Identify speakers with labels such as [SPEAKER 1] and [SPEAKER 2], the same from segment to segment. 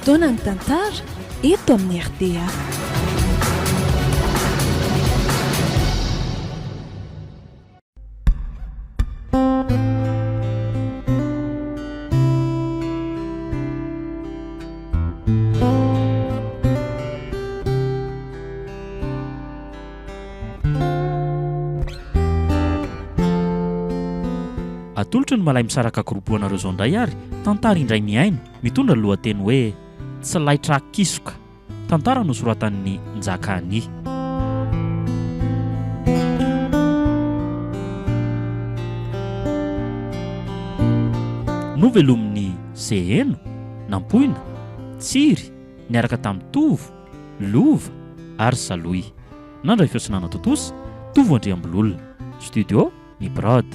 [SPEAKER 1] Fotoanan'ny tantara eto amin'ny rta.
[SPEAKER 2] Atolotry ny Malay Misaraka Group ho anareo izao indray ary tantara indray mihaino mitondra ny lohateny hoe Tsy laitra kisoka. Tantara nosoratan'i Njaka Annie. Novelomin'i Seheno, Nampoina, Tsiry, niaraka tamin'i Tovo, Lova ary Salohy. Nandray feo sy nanatontosa, Tovo Andriambololona. Studio, Ny Prod.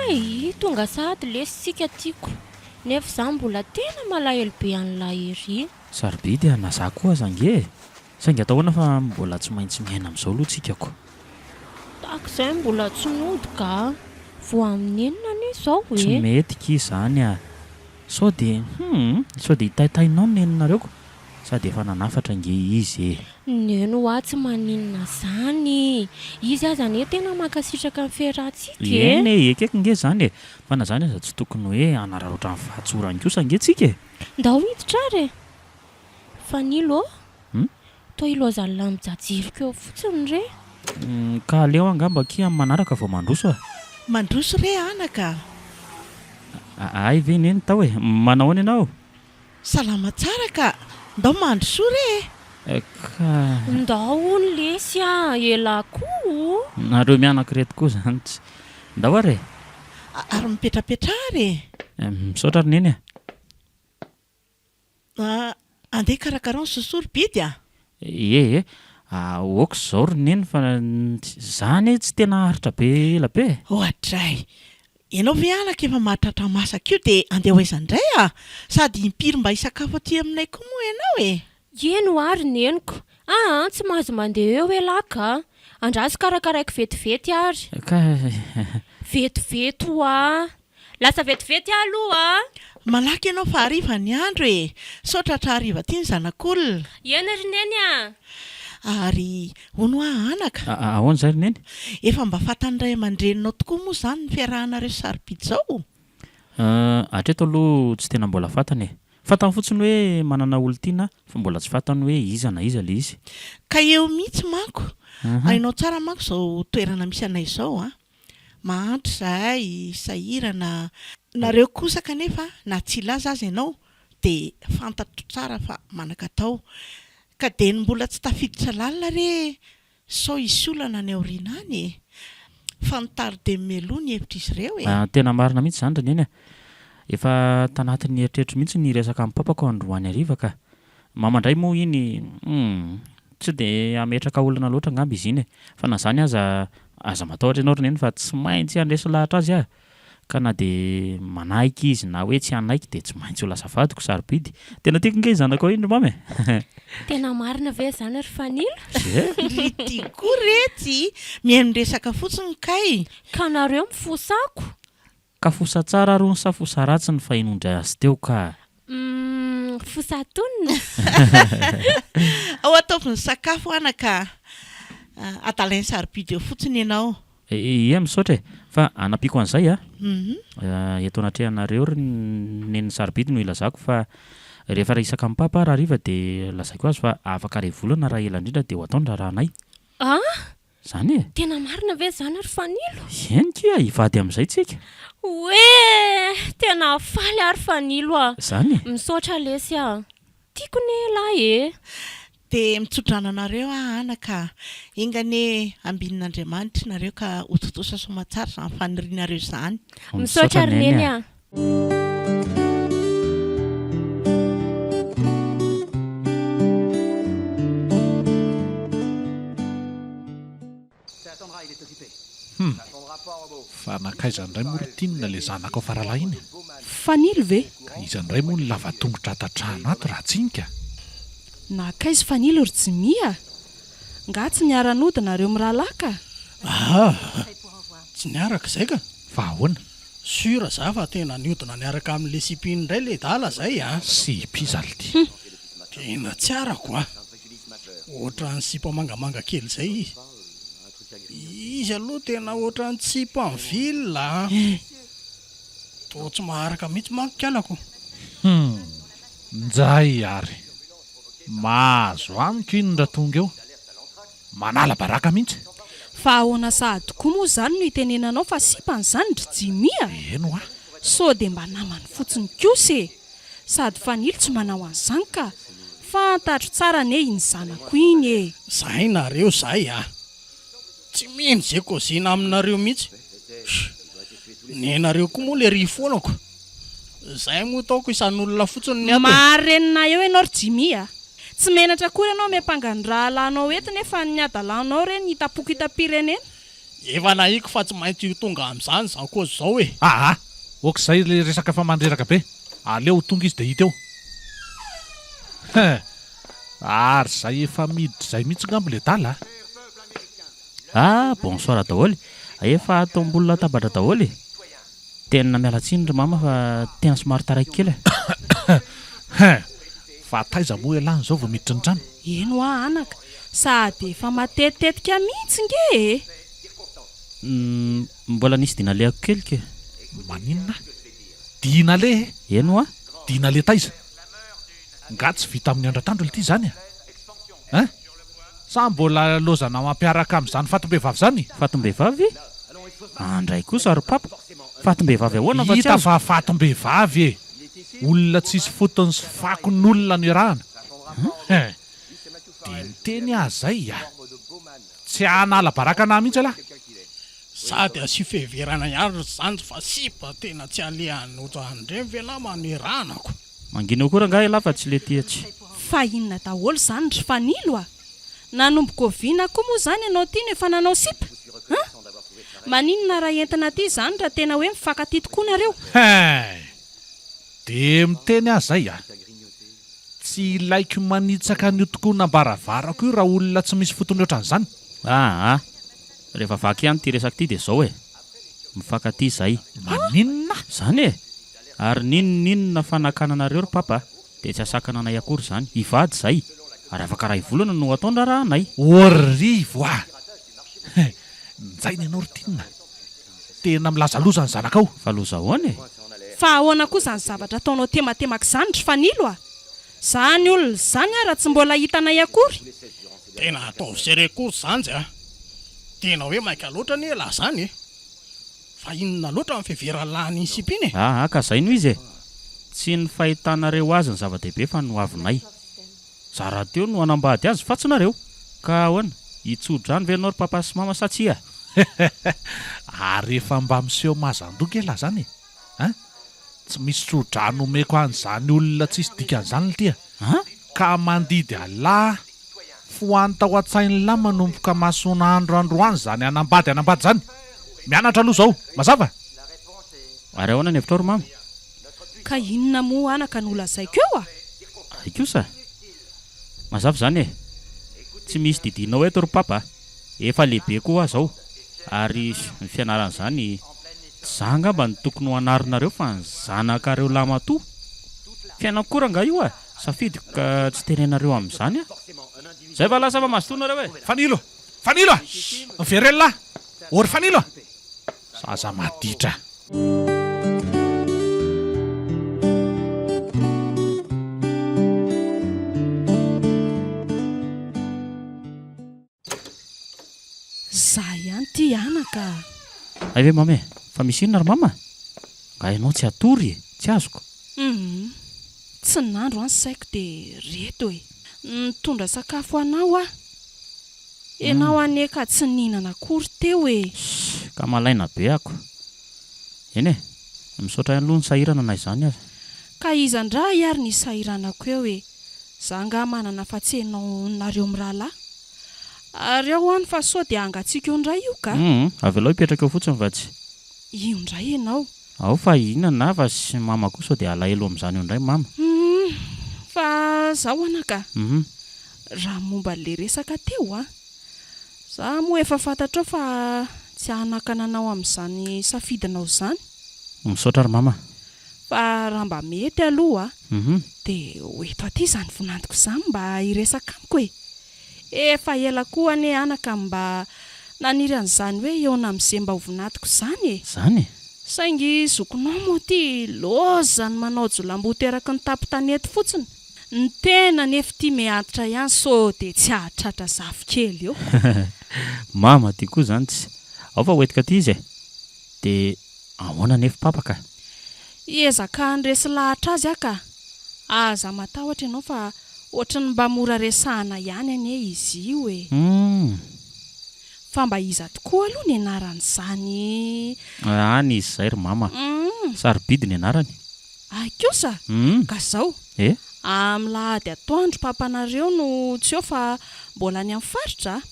[SPEAKER 3] Hay, tonga sahady lesy tsika tiako, nefa za mbola tena malahelo be an'lah ery.
[SPEAKER 2] Sarobidy a, na za koa aza ange e! Saingy atao ahoana fa mbola tsy maintsy miaina amin'izao aloha tsika ko.
[SPEAKER 3] Tahaka izay mbola tsy nody ka! Vao amin'ny enina anie izao e!
[SPEAKER 2] Tsy mety ki izany a! Sao dia hum! Sao dia hitaitainao ny neninareo ko! Sady efa nanafatra ange izy e!
[SPEAKER 3] Neny hoa tsy maninona zany! Izy aza anie tena mankasitraka ny fiarahantsika e!
[SPEAKER 2] Eny e! Ekeko nge izany e! Fa na izany aza tsy tokony hoe hanararaotra ny fahatsorany kosa ange tsika e!
[SPEAKER 3] Ndao hiditra ary e! Fanilo ô! Toa ilaozan'lah mijajiriko eo fotsiny re!
[SPEAKER 2] Ka aleo angamba akia amin'ny manaraka vao mandroso a!
[SPEAKER 4] Mandroso re anaka
[SPEAKER 2] a! Hay ve neny tao e! Manao ahoana ianao?
[SPEAKER 4] Salama tsara ka! Ndao mandrosoa re
[SPEAKER 2] e! Ka.
[SPEAKER 3] Ndao hono lesy a! Elah koa o!
[SPEAKER 2] Nareo mianaka ireto koa izany tsy. Ndao ary e!
[SPEAKER 4] Ary mipetrapetraha ary
[SPEAKER 2] e! Misaotra ry neny a!
[SPEAKER 4] Andeha hikarakarao ny sosoa ry Bidy a!
[SPEAKER 2] Ie e! Aoka izao ry Neny fa za anie tsy tena haharitra be ela be e!
[SPEAKER 4] Oadray! Ianao ve anaka efa mahatratra masaka io dia andeha ho aiza indray a! Sady impiry mba hisakafo aty aminay koa moa ianao e!
[SPEAKER 3] Eny hoa ry Neniko! Aa tsy mahazo mandeha eo elah ka! Andraso karakaraiko vetivety ary!
[SPEAKER 2] Ka.
[SPEAKER 3] Vetivety hoa! Lasa vetivety aho aloha a!
[SPEAKER 4] Malaky ianao fa hariva ny andro e! Sao tratra hariva aty ny zanak'olona.
[SPEAKER 3] Eny ry Neny a!
[SPEAKER 4] Ary hono hoa anaka?
[SPEAKER 2] Ahoana izay ry Neny?
[SPEAKER 4] Efa mba fatan'ny ray aman-dreninao tokoa moa izany ny fiarahanareo sarobidy izao?
[SPEAKER 2] Hatreto aloha tsy tena mbola fantany e! Fantany fotsiny hoe manana olon-tiana aho fa mbola tsy fantany hoe iza na iza ilay izy.
[SPEAKER 4] Ka eo mihitsy manko! Hainao tsara manko izao toerana misy anay izao an! Mahantra izahay, sahirana. Nareo kosa kanefa na tsy hilaza aza ianao dia fantatro tsara fa manan-katao. Ka dia ny mbola tsy tafiditra lalina re sao hisy olana any aoriana any e! Fantaro dia mialoha ny hevitr'izy ireo e!
[SPEAKER 2] Tena marina mihitsy izany ry Neny a! Efa tanatin'ny eritreritro mihitsy ny hiresaka amin'ny papako androany hariva ka! Mama indray moa iny humm tsy dia hametraka olana loatra angamba izy iny e! Fa na izany aza, aza matahotra ianao ry Neny fa tsy maintsy handresy lahatra azy aho! Ka na dia manaiky izy na hoe tsy hanaiky dia tsy maintsy ho lasa vadiko, sarobidy. Tena tiako nge iny zanakao iny ry Mama e!
[SPEAKER 3] Tena marina ve izany ry Fanilo?
[SPEAKER 2] Ie!
[SPEAKER 4] Ry tiako retsy! Mihaino resaka fotsiny kay!
[SPEAKER 3] Ka nareo mifosako?
[SPEAKER 2] Ka fosa tsara ary hono sa fosa ratsy ny fahenoan-dry azy teo ka.
[SPEAKER 3] Humm fosa antonona.
[SPEAKER 4] Ao ataovy ny sakafo anaka a! Adalain'i sarobidy eo fotsiny ianao.
[SPEAKER 2] Ie misaotra e! Fa hanampiako an'izay a! Eto anatrehanareo ry nenin'i sarobidy no ilazako fa rehefa resaka amin'i papa aho rahariva dia lazaiko azy fa afaka iray volana raha ela indrindra dia ho atao ny raharahanay.
[SPEAKER 3] An!
[SPEAKER 2] Zany e!
[SPEAKER 3] Tena marina ve zany ry Fanilo?
[SPEAKER 2] Eny kia, hivady amin'izay tsika.
[SPEAKER 3] Oee! Tena faly aho ry Fanilo a!
[SPEAKER 2] Zany e!
[SPEAKER 3] Misaotra lesy a! Tiako ne elah e!
[SPEAKER 4] Dia mitsodrano anareo aho anaka a! Enga anie ambinin'Andriamanitra nareo ka ho tontosa soamatsara izany fanirianareo izany.
[SPEAKER 3] Misaotra ry Neny a!
[SPEAKER 5] Hum! Fa nankaiza indray moa ry Tiana ilay zanakao faralahy iny?
[SPEAKER 1] Fanilo ve?
[SPEAKER 5] Ka iza indray moa no lava tongotra ato an-trano ato raha tsy iny ka?
[SPEAKER 1] Nankaiza Fanilo ry Jimmy a? Nga tsy niara-nody nareo mirahalahy ka?
[SPEAKER 6] Aa! Tsy niaraka izay ka!
[SPEAKER 5] Fa ahoana?
[SPEAKER 6] Sûr za fa tena niodina niaraka amin'le sipa iny indray le dala zay a!
[SPEAKER 5] Sipa iza lty?
[SPEAKER 6] Tena tsy arako a! Ohatran'ny sipa mangamanga kely zay izy. Izy aloha tena ohatran'ny tsipa en ville a! Toa tsy maharaka mihitsy manko kialako.
[SPEAKER 5] Hum! Njay ary! Mahazo amiko iny raha tonga eo. Manala baraka mihitsy.
[SPEAKER 1] Fa ahoana sahady koa moa izany no itenenanao fa sipany izany ry Jimmy a?
[SPEAKER 5] Eny hoa.
[SPEAKER 1] Sao dia mba namany fotsiny kosa e! Sady Fanilo tsy manao an'izany ka! Fantatro tsara anie iny zanako iny e!
[SPEAKER 6] Zay nareo zay a! Tsy mino ze kozina aminareo mihitsy. Sh! Nenareo koa moa le ry foanako. Zay moa taoko isan'olona fotsiny ny ato e!
[SPEAKER 1] Marenina eo ianao ry Jimmy a! Tsy menatra akory ianao miampanga ny rahalahinao eto nefa ny hadalanao re ny hitam-poko hitam-pirenena.
[SPEAKER 6] Efa nahiko fa tsy maintsy ho tonga amin'izany izao koa izao e!
[SPEAKER 5] Aa! Ok izay le resaka fa mandreraka be. Aleo ho tonga izy dia hita eo. Hein! Ary izay efa miditra izay mihitsy ngamba le dala a!
[SPEAKER 2] Ah! Bonsoir daholo! Efa ato ambony latabatra daholo e! Tena miala tsiny ry mama fa tena somary taraiky kely e!
[SPEAKER 5] Hein! Fa taiza moa ialahy izao vao miditra ny trano?
[SPEAKER 1] Eny hoa anaka, sady efa matetitetika mihitsy nge e!
[SPEAKER 2] Humm, mbola nisy dia nalehako kely ke!
[SPEAKER 5] Maninona? Dia naleha e?
[SPEAKER 2] Eny hoa!
[SPEAKER 5] Dia naleha taiza? Nga tsy vita amin'ny andratandro lty izany e? Hein? Sa mbola lozana mampiaraka amin'izany fatim-behivavy izany?
[SPEAKER 2] Fatim-behivavy? Andray kosa ry papa! Fatim-behivavy ahoana fa tsy
[SPEAKER 5] Hita
[SPEAKER 2] azoko?
[SPEAKER 5] fa fatim-behivavy e! Olona tsisy fotony sy fakon'olona no iarahana. Hein! Dia miteny aho izay a! Tsy hanala baraka anah mihitsy ialahy.
[SPEAKER 6] Sady asio fiheverana ihany ry zandry fa sipa tena tsy alehany ohatran'ireny ve nama no iarahanako?
[SPEAKER 2] Mangina eo koa rangahy elah fa tsy le tia tsy.
[SPEAKER 1] Fa inona daholo izany ry Fanilo a! Nanomboka oviana koa moa izany ianao ity no efa nanao sipa? An! Maninona raha entina aty izany raha tena hoe mifankatia tokoa nareo?
[SPEAKER 5] Hein! Dia miteny aho izay a! Tsy ilaiko manitsaka an'io tokonam-baravarako io raha olona tsy misy fotony ohatran'izany.
[SPEAKER 2] Aa! Rehefa vaky ihany ity resaka ity dia izao e! Mifankatia izay.
[SPEAKER 5] Maninona?
[SPEAKER 2] Izany e! Ary n'inon'inona fanakananareo ry papa dia tsy hahasakana anay akory izany. Hivady izay! Ary afaka iray volana no hatao ny raharahanay.
[SPEAKER 5] Orivo a! Njaina ianao ry Tiana. Tena milaza loza ny zanakao.
[SPEAKER 2] Fa loza ahoana e?
[SPEAKER 1] Fa ahoana koa izany zavatra ataonao tematemaka izany ry Fanilo a! Zany olona izany ara tsy mbola hitanay akory.
[SPEAKER 6] Tena ataovy sérieux koa ry zandry a! Tena hoe maika loatra anie elah zany e! Fa inona loatra ny fiheveran'lah an'iny sipa iny e?
[SPEAKER 2] Aa ka zay no izy e! Tsy ny fahitanareo azy ny zava-dehibe fa ny hoavinay. Za rahateo no hanambady azy fa tsy nareo. Ka ahoana? Hitso-drano ve ianao ry papa sy mama sa tsia?
[SPEAKER 5] Ary efa mba miseho mazan-doha nge lah zany e! Hein? Tsy misy tso-drano omeko an'izany olona tsisy dikany izany lty a! Ka mandidy Allah fohano tao an-tsain'lah manomboka mason'andro androany izany hanambady hanambady izany! Mianatra aloha izao! Mazava?
[SPEAKER 2] Ary ahoana ny hevitrao ry mama?
[SPEAKER 1] Ka inona moa anaka no lazaiko eo a?
[SPEAKER 2] Hay kosa! Mazava izany e! Tsy misy didianao eto ry papa a! Efa lehibe koa aho izao ary ny fianarana izany tsy za angamba no tokony ho anarinareo fa ny zanakareo lahimatoa. Fiainako koa rangahy io a! Safidiko ka tsy terenareo amin'izany aho. Zay fa lasa fa mazotoa nareo e!
[SPEAKER 5] Fanilo! Fanilo a! Miverena lahy! Ô ry Fanilo a! Zaza maditra!
[SPEAKER 1] Za ihany ty anaka a!
[SPEAKER 2] Hay ve mama e! Fa misy inona ry mama? Nga ianao tsy hatory e! Tsy azoko.
[SPEAKER 1] Humm! Tsy nandro an saiko dia reto e! Nitondra sakafo anao aho. Ianao anie ka tsy nihinana akory teo e!
[SPEAKER 2] Shh! Ka malaina be ako. Eny e! Misaotra ihany aloha nisahirana na izany aza.
[SPEAKER 1] Ka iza ndray ary ny hisahiranako eo e! Za nga manana afa-tsy enao nareo mirahalahy. Ary ao any fa sao dia hangatsiaka eo indray io ka.
[SPEAKER 2] Humm, avelao hipetraka eo fotsiny fa tsy.
[SPEAKER 1] Io indray ianao.
[SPEAKER 2] Ao fa hihinana fa sy mama koa sao dia alahelo amin'izany eo indray mama.
[SPEAKER 1] Humm, fa zao anaka.
[SPEAKER 2] Humm.
[SPEAKER 1] Raha momba an'ilay resaka teo an. Za moa efa fantatrao fa tsy hanakana anao amin'izany safidinao izany.
[SPEAKER 2] Misaotra ry mama.
[SPEAKER 1] Fa raha mba mety aloha
[SPEAKER 2] Humm.
[SPEAKER 1] dia ho eto aty izany vinantoko izany mba hiresaka amiko e. Efa ela koa anie anaka mba naniry an'izany hoe hihaona amin'ze mba ho vinantoko izany e!
[SPEAKER 2] Izany e!
[SPEAKER 1] Saingy zokinao moa ity loza ny manao jolamboto eraky ny tampon-tanety fotsiny. Ny tena anefa ity miha-antitra ihany sao dia tsy hahatratra zafikely eo.
[SPEAKER 2] Mama ty koa izany tsy. Ao fa hoentiko aty izy e! Dia ahoana anefa papa ka?
[SPEAKER 1] Hiezaka handresy lahatra azy aho ka! Aza matahotra ianao fa Ohatry ny mba mora resahana ihany anie izy io e!
[SPEAKER 2] Humm.
[SPEAKER 1] Fa mba iza tokoa aloha ny anaran'izany.
[SPEAKER 2] Any izy izay ry mama.
[SPEAKER 1] Humm.
[SPEAKER 2] Sarobidy ny anarany.
[SPEAKER 1] Ay kosa!
[SPEAKER 2] Humm.
[SPEAKER 1] Ka zao.
[SPEAKER 2] Eh?
[SPEAKER 1] Amin'ny lahady atoandro papanareo no tsy eo fa mbola any amin'ny faritra a!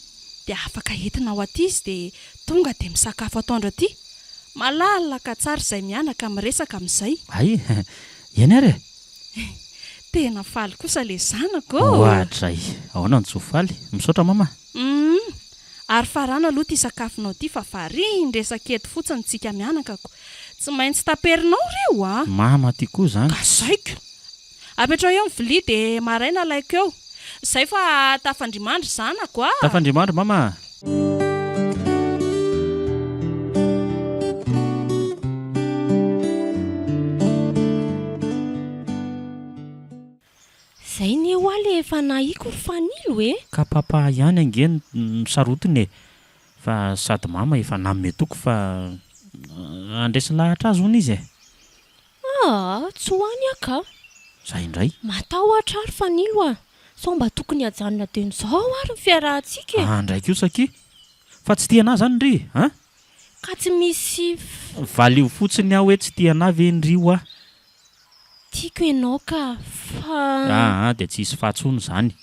[SPEAKER 1] Dia afaka entina ho aty izy dia tonga dia misakafo atoandro aty. Malalaka tsara izay mianaka miresaka amin'izay.
[SPEAKER 2] Ay! Eny ary e!
[SPEAKER 1] Tena faly kosa le zanako ô!
[SPEAKER 2] Oadray! Ahoana no tsy ho faly? Misaotra mama a!
[SPEAKER 1] Humm! Ary farano aloha ity sakafonao ity fa varian-dresaka eto fotsiny tsika mianakako. Tsy maintsy taperinao ireo a!
[SPEAKER 2] Mama ty koa zany.
[SPEAKER 1] Gazaiko! Apetrao eo ny vilia dia maraina alaiko eo. Zay fa tafandrimandry zanako a!
[SPEAKER 2] Tafandrimandry mama a!
[SPEAKER 3] Zay ne hoa le efa nahiko ry Fanilo e!
[SPEAKER 2] Ka papa ihany ange no sarotiny e! Fa sady mama efa nanome toky fa handresy lahatra azy hono izy e!
[SPEAKER 3] Aa, tsy ho any aho ka!
[SPEAKER 2] Za indray.
[SPEAKER 3] Matahotra aho ry Fanilo a! Sao mba tokony hajanona dieny izao ary ny fiarahantsika e!
[SPEAKER 2] Aa ndray kosa akia! Fa tsy tia anah zany ndry an!
[SPEAKER 3] Ka tsy misy f.
[SPEAKER 2] Valio fotsiny aho hoe tsy tia anah ve ndry hoa?
[SPEAKER 3] Tiako ianao ka, fa.
[SPEAKER 2] Aa dia tsy hisy fa tsony izany.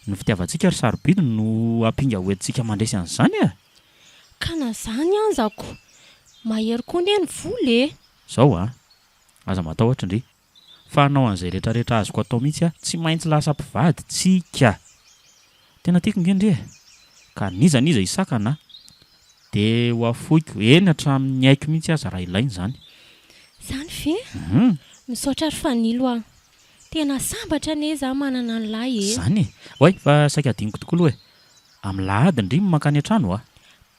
[SPEAKER 2] Ny fitiavantsika ry sarobidy no ampinga hoentintsika mandresy an'izany e!
[SPEAKER 3] Ka na zany anzako, mahery koa ne ny vola e!
[SPEAKER 2] Zao a! Aza matahotra ndry fa hanao an'izay retraretra azoko atao mihitsy aho, tsy maintsy lasa mpivady tsika! Tena tiako nge ndry e! Ka n'iza n'iza hisakana ahy de ho afoiko, eny hatramin'ny aiko mihitsy aza raha ilaina izany.
[SPEAKER 3] Zany ve?
[SPEAKER 2] Hum!
[SPEAKER 3] Misaotra ry Fanilo a! Tena sambatra anie za manana an'lah e!
[SPEAKER 2] Zany e! Oay, fa saika adinoko tokoa aloha e! Amin'ny lahady ndry no mankany an-trano a!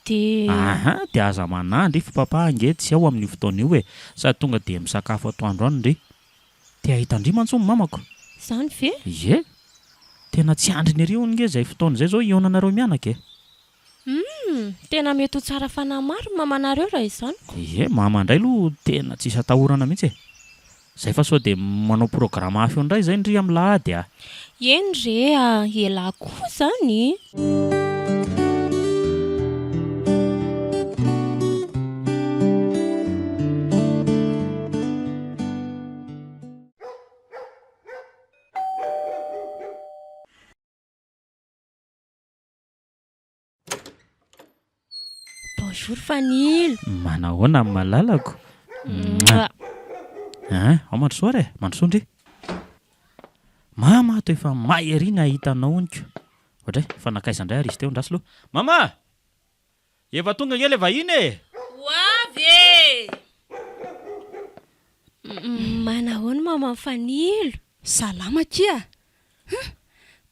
[SPEAKER 3] Dia.
[SPEAKER 2] Aha, dia aza manahy ndry fa papa ange tsy ao amin'io fotoana io e! Sady tonga dia misakafo atoandro any ndry. Te hahita an-dry mantsy hono mamako.
[SPEAKER 3] Izany ve?
[SPEAKER 2] Ie! Tena tsy andriny ery hono nge izay fotoana izay izao hihaonanareo mianaka e!
[SPEAKER 3] Humm! Tena mety ho tsara fanahy maro ny mamanareo raha izany ko.
[SPEAKER 2] Ie, mama indray aloha tena tsisy atahorana mihitsy e! Zay fa sao dia manao programa hafa eo indray izay ndry amin'ny lahady a!
[SPEAKER 3] Eny re a! Elah koa izany! Bonjour Fanilo.
[SPEAKER 2] Manahoana ny malalako?
[SPEAKER 3] Mouah.
[SPEAKER 2] Hein, ao mandrosoa ary e, mandrosoa ndry. Mama ato efa may ery ny hahita anao honiko. Oadray, fa nankaiza indray ary izy teo, andraso aloha. Mama! Efa tonga ange ilay vahiny e!
[SPEAKER 1] Ho avy e!
[SPEAKER 3] Manahoana maman Fanilo?
[SPEAKER 1] Salama akia! Hum!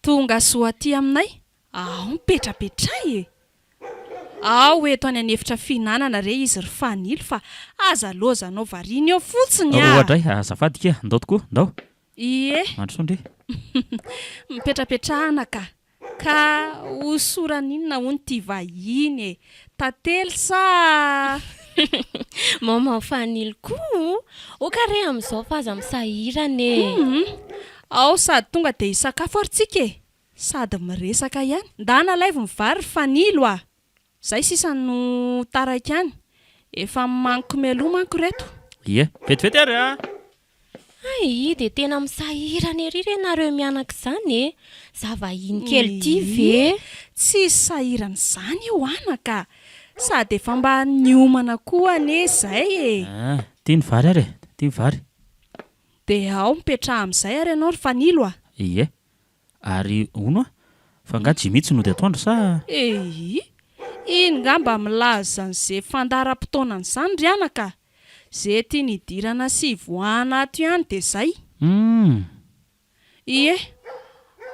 [SPEAKER 1] Tonga soa aty aminay, Ao mipetrapetraha e! Ao eto any an'efitra fihinanana re izy ry Fanilo fa aza lozanao variana eo fotsiny ah!
[SPEAKER 2] Oadray, azafady kia, ndao tokoa, ndao!
[SPEAKER 1] Ie!
[SPEAKER 2] Mandrosoa ndry!
[SPEAKER 1] Mipetrapetrahana ka! Ka hosorana inona hono ity vahiny e? Tantely sa.
[SPEAKER 3] Maman Fanilo koa o! Oka re amin'izao fa aza misahirana e!
[SPEAKER 1] Hum! Ao sady tonga dia hisakafo ary tsika e! Sady miresaka ihany. Ndana alaivo ny vary ry Fanilo a! Zay sisa no taraiky any. Efa maniko mialoha manko reto.
[SPEAKER 2] Ie, vetivety ary a!
[SPEAKER 3] Hay, dia tena misahirana ery re nareo mianaka izany e! Za vahiny kely ity ve?
[SPEAKER 1] Tsisy sahirana izany io anaka a! Sady efa mba niomana koa anie izay e!
[SPEAKER 2] Ah, ty ny vary ary e! Ty ny vary.
[SPEAKER 1] Dia ao mipetraha amin'izay ary ianao ry Fanilo a!
[SPEAKER 2] Ie. Ary hono a! Fa angaha Jimmy tsy nody atoandro sa?
[SPEAKER 1] Eii! Iny ngamba milaza an'ze fandaharam-potoanany izany ry anaka a! Ze tiany hidirana sy hivoahana ato ihany dia zay.
[SPEAKER 2] Humm.
[SPEAKER 1] Ie.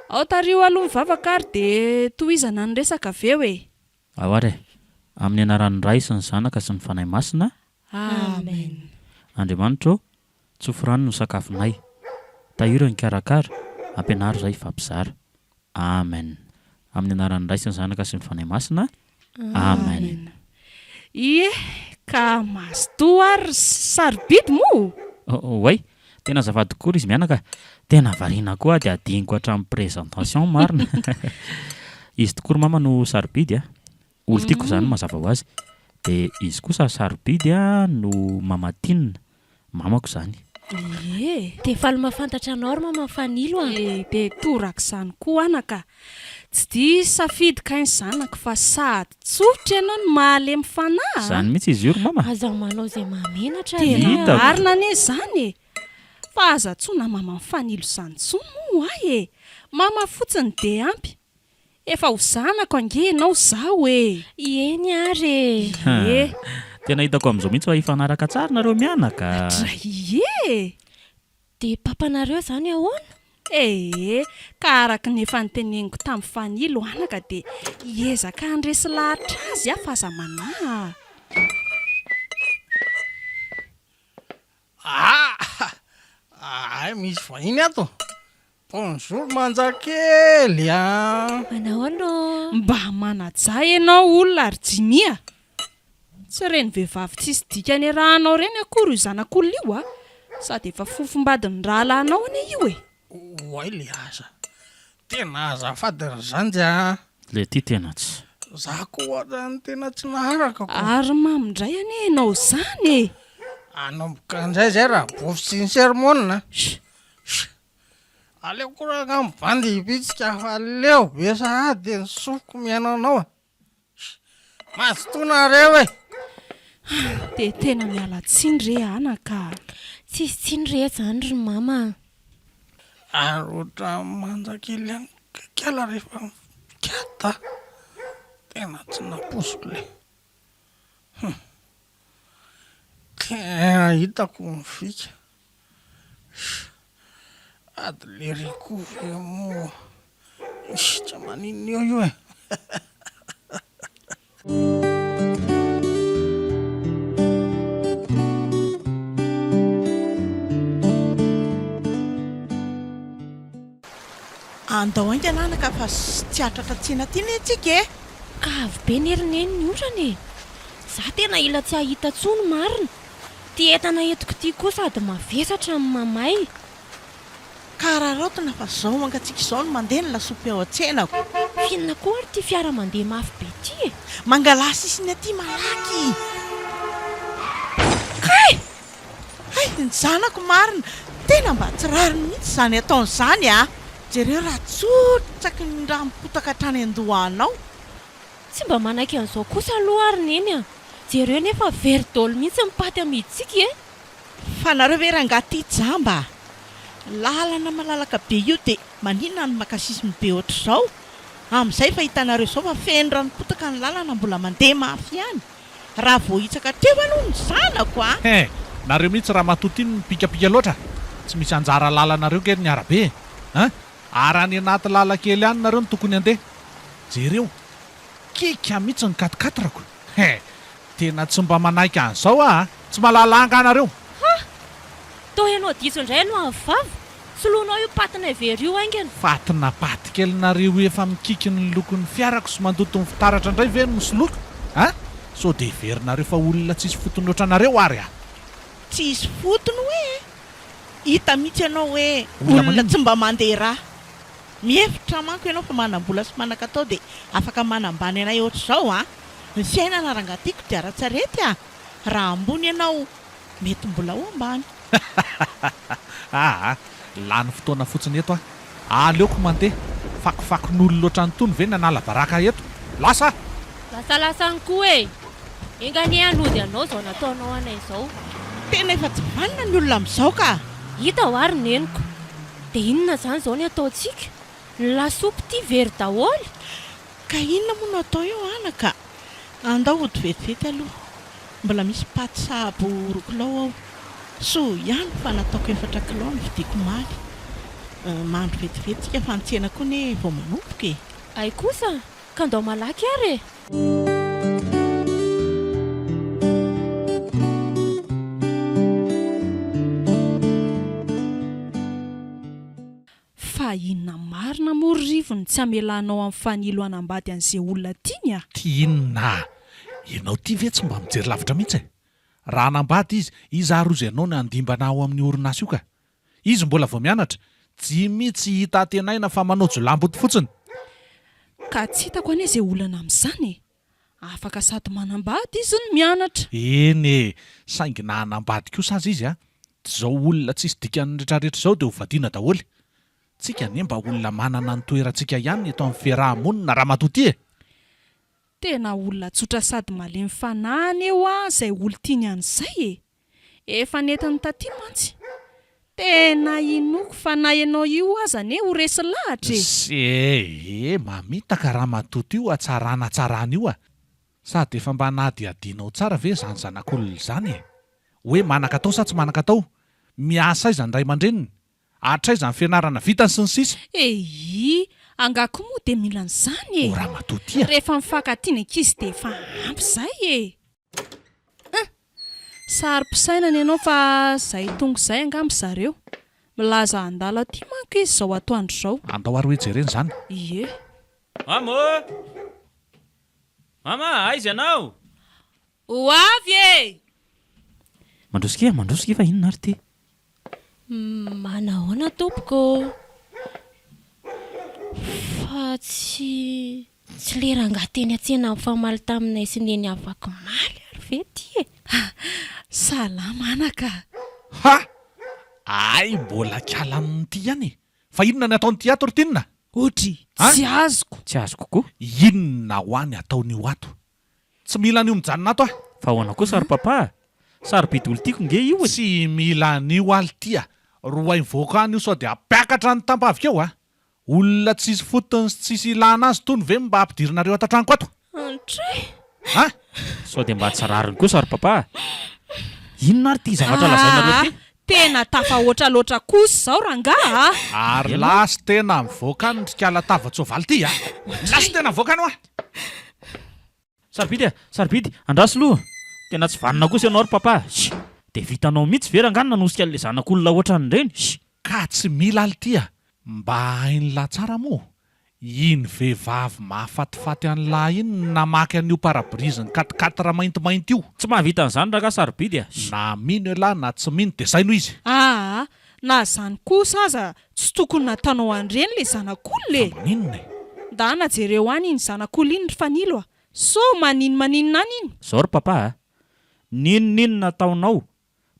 [SPEAKER 1] Ao tariho aloha mivavaka ary dia tohizana ny resaka avy eo e.
[SPEAKER 2] Ao ary e. Amin'ny anaran'ny Ray sy ny Zanaka sy ny Fanahy Masina.
[SPEAKER 1] Amen.
[SPEAKER 2] Andriamanitra ô, tsofy rano no sakafonay. Tahio ireo nikarakara, ampianaro izahay hifampizara. Amen. Amin'ny anaran'ny Ray sy ny Zanaka sy ny Fanahy Masina. Amen.
[SPEAKER 1] Ie, ka mazotoa ary ry sarobidy moa!
[SPEAKER 2] Oay, tena azafady tokoa ry izy mianaka a! Tena variana koa aho dia adinoko hatramin'ny présentation marina. Izy tokoa ry mama no sarobidy a! Olon-tiako izany mazava ho azy. Dia izy kosa sarobidy a no mama Tina, mamako izany.
[SPEAKER 1] Ie.
[SPEAKER 3] Dia faly mahafantatra anao ry mama Fanilo a.
[SPEAKER 1] Ie, dia torak'izany koa anaka. Tsy diso safidy kay ny zanako fa sady tsotra ianao no mahalemy fanahy a.
[SPEAKER 2] Izany mihitsy izy io ry mama.
[SPEAKER 3] Aza manao izay mahamenatra ry
[SPEAKER 1] Tena
[SPEAKER 2] Hitako.
[SPEAKER 1] marina anie izany e. Fa aza antsoina mama Fanilo izany intsony moa ahy e. Mama fotsiny dia ampy. Efa ho zanako ange ianao izao e!
[SPEAKER 3] Eny ary e!
[SPEAKER 1] Ie!
[SPEAKER 2] Tena hitako amin'izao mihitsy fa hifanaraka tsara nareo mianaka.
[SPEAKER 1] Dray ie!
[SPEAKER 3] Dia papanareo izany ahoana?
[SPEAKER 1] Ee, ka araka ny efa noteneniko tamin'i Fanilo anaka dia hiezaka handresy lahatra azy aho fa aza manahy a!
[SPEAKER 6] Ah! Hay misy vahiny ato! Bonjour Manjakely a!
[SPEAKER 3] Manahoana ô?
[SPEAKER 1] Mba manajà ianao olona ry Jimmy a! Tsy ireny vehivavy tsisy dikany iarahanao ireny akory io zanak'olona io a! Sady efa fofombadin'ny rahalahinao anie io e!
[SPEAKER 6] Oay le aza! Tena azafady ry zandry a!
[SPEAKER 2] Le ty tena tsy.
[SPEAKER 6] Za koa ohatran'ny tena tsy naharaka ko!
[SPEAKER 1] Ary mamo indray anie ianao izany e!
[SPEAKER 6] Hanomboka indray zay raha bofy sy ny sermona a! Aleoko rangah mibandy hibitsika fa leo be sahady ny sofiko mihaino anao a! Mazotoa nareo e!
[SPEAKER 1] Dia tena miala tsiny re anaka a!
[SPEAKER 3] Tsisy tsiny re zany ry mama a!
[SPEAKER 6] Ary ohatran'ny manja kely ihany kikala rehefa mikata a! Tena tsy nampoiziko le. Hum! Tena hitako ny fika. Ady lery koa ve moa tsy maninona eo io e.
[SPEAKER 4] Andao haingana anaka fa tsy hahatratra tsena aty anie tsika e!
[SPEAKER 3] Ka avy be ne ry neny ny orana e! Za tena ila tsy hahita tsony marina! Ty entana entiko ty koa sady mavesatra no mamay.
[SPEAKER 4] Ka araraotina fa zao mangatsiaka izao no mandeha ny lasopy ao an-tsenako.
[SPEAKER 3] F'inona koa ary ty fiara mandeha mafy be ty e?
[SPEAKER 4] Mangalà sisiny aty malaky!
[SPEAKER 3] Kay!
[SPEAKER 4] Hay, ny zanako marina! Tena mba tsy rariny mihitsy izany ataony izany a! Jereo raha tsotsaky ny rà mipotaka hatrany an-dohanao.
[SPEAKER 3] Tsy mba manaiky an'izao kosa aloha ary Neny a! Jereo nefa very dol mihitsy ny paty amidintsika e!
[SPEAKER 4] Fa nareo ve rangaha ty jamba a! Lalana malalaka be io dia maninona no maka sisiny be ohatr'izao? Amin'izay efa hitanareo izao fa feno ranom-potaka ny lalana mbola mandeha mafy ihany. Raha voahitsaka teo aloha ny zanako a!
[SPEAKER 5] He! Nareo mihitsy ramatoa ty no mipikapika loatra! Tsy misy anjara lalanareo nge ny arabe e! An! Ary any anaty lalan-kely any nareo no tokony handeha! Jereo! Kika mihitsy ny quatre quatre-ko! He! Tena tsy mba manaiky an'izao aho a! Tsy mahalala angaha nareo?
[SPEAKER 3] Ha! Toa ianao diso indray no avo vava! Soloinao io patinay very io haingana!
[SPEAKER 5] Fatina paty kely nareo efa mikiky ny lokon'ny fiarako sy mandoto ny fitaratra indray ve no soloiko a! Sao dia heverinareo fa olona tsisy fotony ohatranareo ary aho?
[SPEAKER 4] Tsisy fotony hoe e! Hita mihitsy ianao hoe
[SPEAKER 5] Olona
[SPEAKER 4] olona
[SPEAKER 5] maninona?
[SPEAKER 4] tsy mba mandeha rà. Mihevitra manko ianao fa manam-bola sy manan-katao dia afaka manambany anay ohatr'izao an! Ny fiainana rangaha tiako dia ara-tsarety a! Raha ambony ianao mety mbola ho ambany.
[SPEAKER 5] Aa, lany fotoana fotsiny eto aho. Aleoko mandeha. Fakofakon'olona ohatran'itony ve ny hanala baraka ahy eto? Lasa aho!
[SPEAKER 3] Lasalasa any koa e! Enga anie hanody anao izao nataonao anay izao.
[SPEAKER 4] Tena efa tsy vanona ny olona amin'izao ka!
[SPEAKER 3] Hita hoa ry neniko. Dia inona izany izao ny ataontsika? Ny lasopy ity very daholo!
[SPEAKER 4] Ka inona moa no atao eo anaka? Andao hody vetivety aloha. Mbola misy paty sahabo roa kilao ao. Soa ihany fa nataoko efatra kilao ny vidiako omaly. Mahandro vetivety tsika fa ny tsena koa anie vao manomboka e!
[SPEAKER 3] Hay kosa! Ka ndao malaky ary e!
[SPEAKER 1] Fa inona marina moa ry Rivo no tsy hamelanao an'i Fanilo hanambady an'izay olona tiany a?
[SPEAKER 5] Ty inona a! Ianao ty ve tsy mba mijery lavitra mihitsy e? Raha hanambady izy, iza ary ozy ianao no handimbana ao amin'io orinasa io ka? Izy mbola vao mianatra, Jimmy tsy hita antenaina fa manao jiolahimboto fotsiny.
[SPEAKER 1] Ka tsy hitako anie izay olana amin'izany e! Afaka sady manambady izy no mianatra.
[SPEAKER 5] Eny e! Saingy na hanambady kosa aza izy an, tsy izao olona tsisy dikany retraretra izao dia ho vadiana daholo. Tsika anie mba olona manana ny toerantsika ihany eto amin'ny fiaraha-monina ramatoa ty e!
[SPEAKER 1] Tena olona tsotra sady malemy fanahy anie hoa izay olon-tiany an'izay e! Efa nentiny taty mantsy. Tena inoako fa na ianao io aza anie ho resy lahatra e!
[SPEAKER 5] Se e! Mamitaka ramatoa io hatsarana hatsarana io a! Sady efa mba nadihadianao tsara ve izany zanak'olona izany e? Hoe manan-katao sa tsy manan-katao? Miasa aiza ny ray aman-dreniny? Hatraiza ny fianarana vitany sy ny sisa?
[SPEAKER 1] Eii! Angaha koa moa dia mila an'izany e!
[SPEAKER 5] O ramatoa ty a!
[SPEAKER 1] Rehefa mifankatia ny ankizy dia efa ampy izay e! Hum! Saro-pisainana ianao fa izay tonga izay angamba zareo. Milaza handalo aty manko izy izao atoandro izao.
[SPEAKER 5] Andao ary hoe jerena izany.
[SPEAKER 1] Ie.
[SPEAKER 2] Mama ô! Mama, aiza ianao?
[SPEAKER 1] Ho avy e!
[SPEAKER 2] Mandroso kia, mandroso kia fa inona ary ity?
[SPEAKER 3] Manahoana tompoko ô! Fa tsy tsy le rangahy teny an-tsena nifamaly taminay sy neny afakomaly ary ve ity e?
[SPEAKER 1] Salama anaka a!
[SPEAKER 5] Ha! Hay mbola kiala amin'ity ihany e! Fa inona ny ataon'ity ato ry Tinina?
[SPEAKER 1] Ohatry,
[SPEAKER 5] An?
[SPEAKER 1] tsy azoko!
[SPEAKER 2] Tsy azoko koa.
[SPEAKER 5] Inona hoa ny ataon'io ato? Tsy mila an'io mijanona ato aho.
[SPEAKER 2] Fa ahoana kosa ry papa a? Sarobidy olo tiako nge io e!
[SPEAKER 5] Tsy mila an'io aho lty a! Roay mivoaka any io sao dia hampiakatra ny tampaviko eo a! Olona tsisy fotony sy tsisy ilana azy tony ve mba ampidirinareo ato an-tranoko ato?
[SPEAKER 3] Antray!
[SPEAKER 5] A!
[SPEAKER 2] Sao dia mba tsy rariny kosa ry papa a! Inona ary ity zavatra lazainareo ity?
[SPEAKER 1] Aa! Tena tafahoatra loatra kosa izao rangaha a!
[SPEAKER 5] Ary lasy tena mivoaka any ry kala tava-tsoavaly ity a! Lasy tena mivoaka any hoa!
[SPEAKER 2] Sarobidy a! Sarobidy! Andraso loha! Tena tsy vanona kosa ianao ry papa a! Sh! Dia vitanao mihitsy ve rangaha ny nanosika an'ilay zanak'olona ohatran'ireny? Sh!
[SPEAKER 5] Ka tsy mila lty a! Mba hain'lah tsara moa Iny vehivavy mahafatifaty an'lah iny no namaky an'io pare-brise ny quatre quatre maintimainty io.
[SPEAKER 2] Tsy mahavita an'izany rangaha sarobidy a!
[SPEAKER 5] Na mino elah na tsy mino dia zay no izy.
[SPEAKER 1] Aa! Na zany kosa aza tsy tokony nataonao an'ireny le zanak'olona e!
[SPEAKER 5] Fa maninona e?
[SPEAKER 1] Ndana jereo any iny zanak'olona iny ry Fanilo a! Sao maninomaninona any iny?
[SPEAKER 2] Zao ry papa a! N'inon'inona ataonao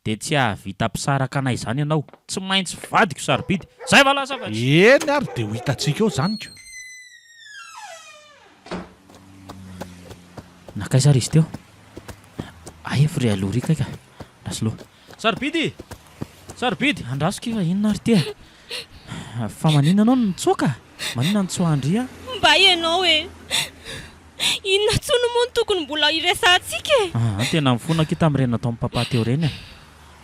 [SPEAKER 2] Dia tsy hahavita mpisaraka anay izany ianao. Tsy maintsy vadiko sarobidy. Zay va lasa fa tsy.
[SPEAKER 5] Eny ary dia ho hitantsika eo izany ko.
[SPEAKER 2] Nankaiza ary izy teo? Aia f'ry aloha ry kay ka. Andraso aloha. Sarobidy! Sarobidy! Andraso ki fa inona ary ity e? Fa maninona ianao no nitsoaka? Maninona nitsoahan-dry aho?
[SPEAKER 3] Mba ianao e! Inona intsony moa no tokony mbola hiresahantsika e?
[SPEAKER 2] Aa, tena mifona akia tamin'ireny nataon'i papa teo ireny e!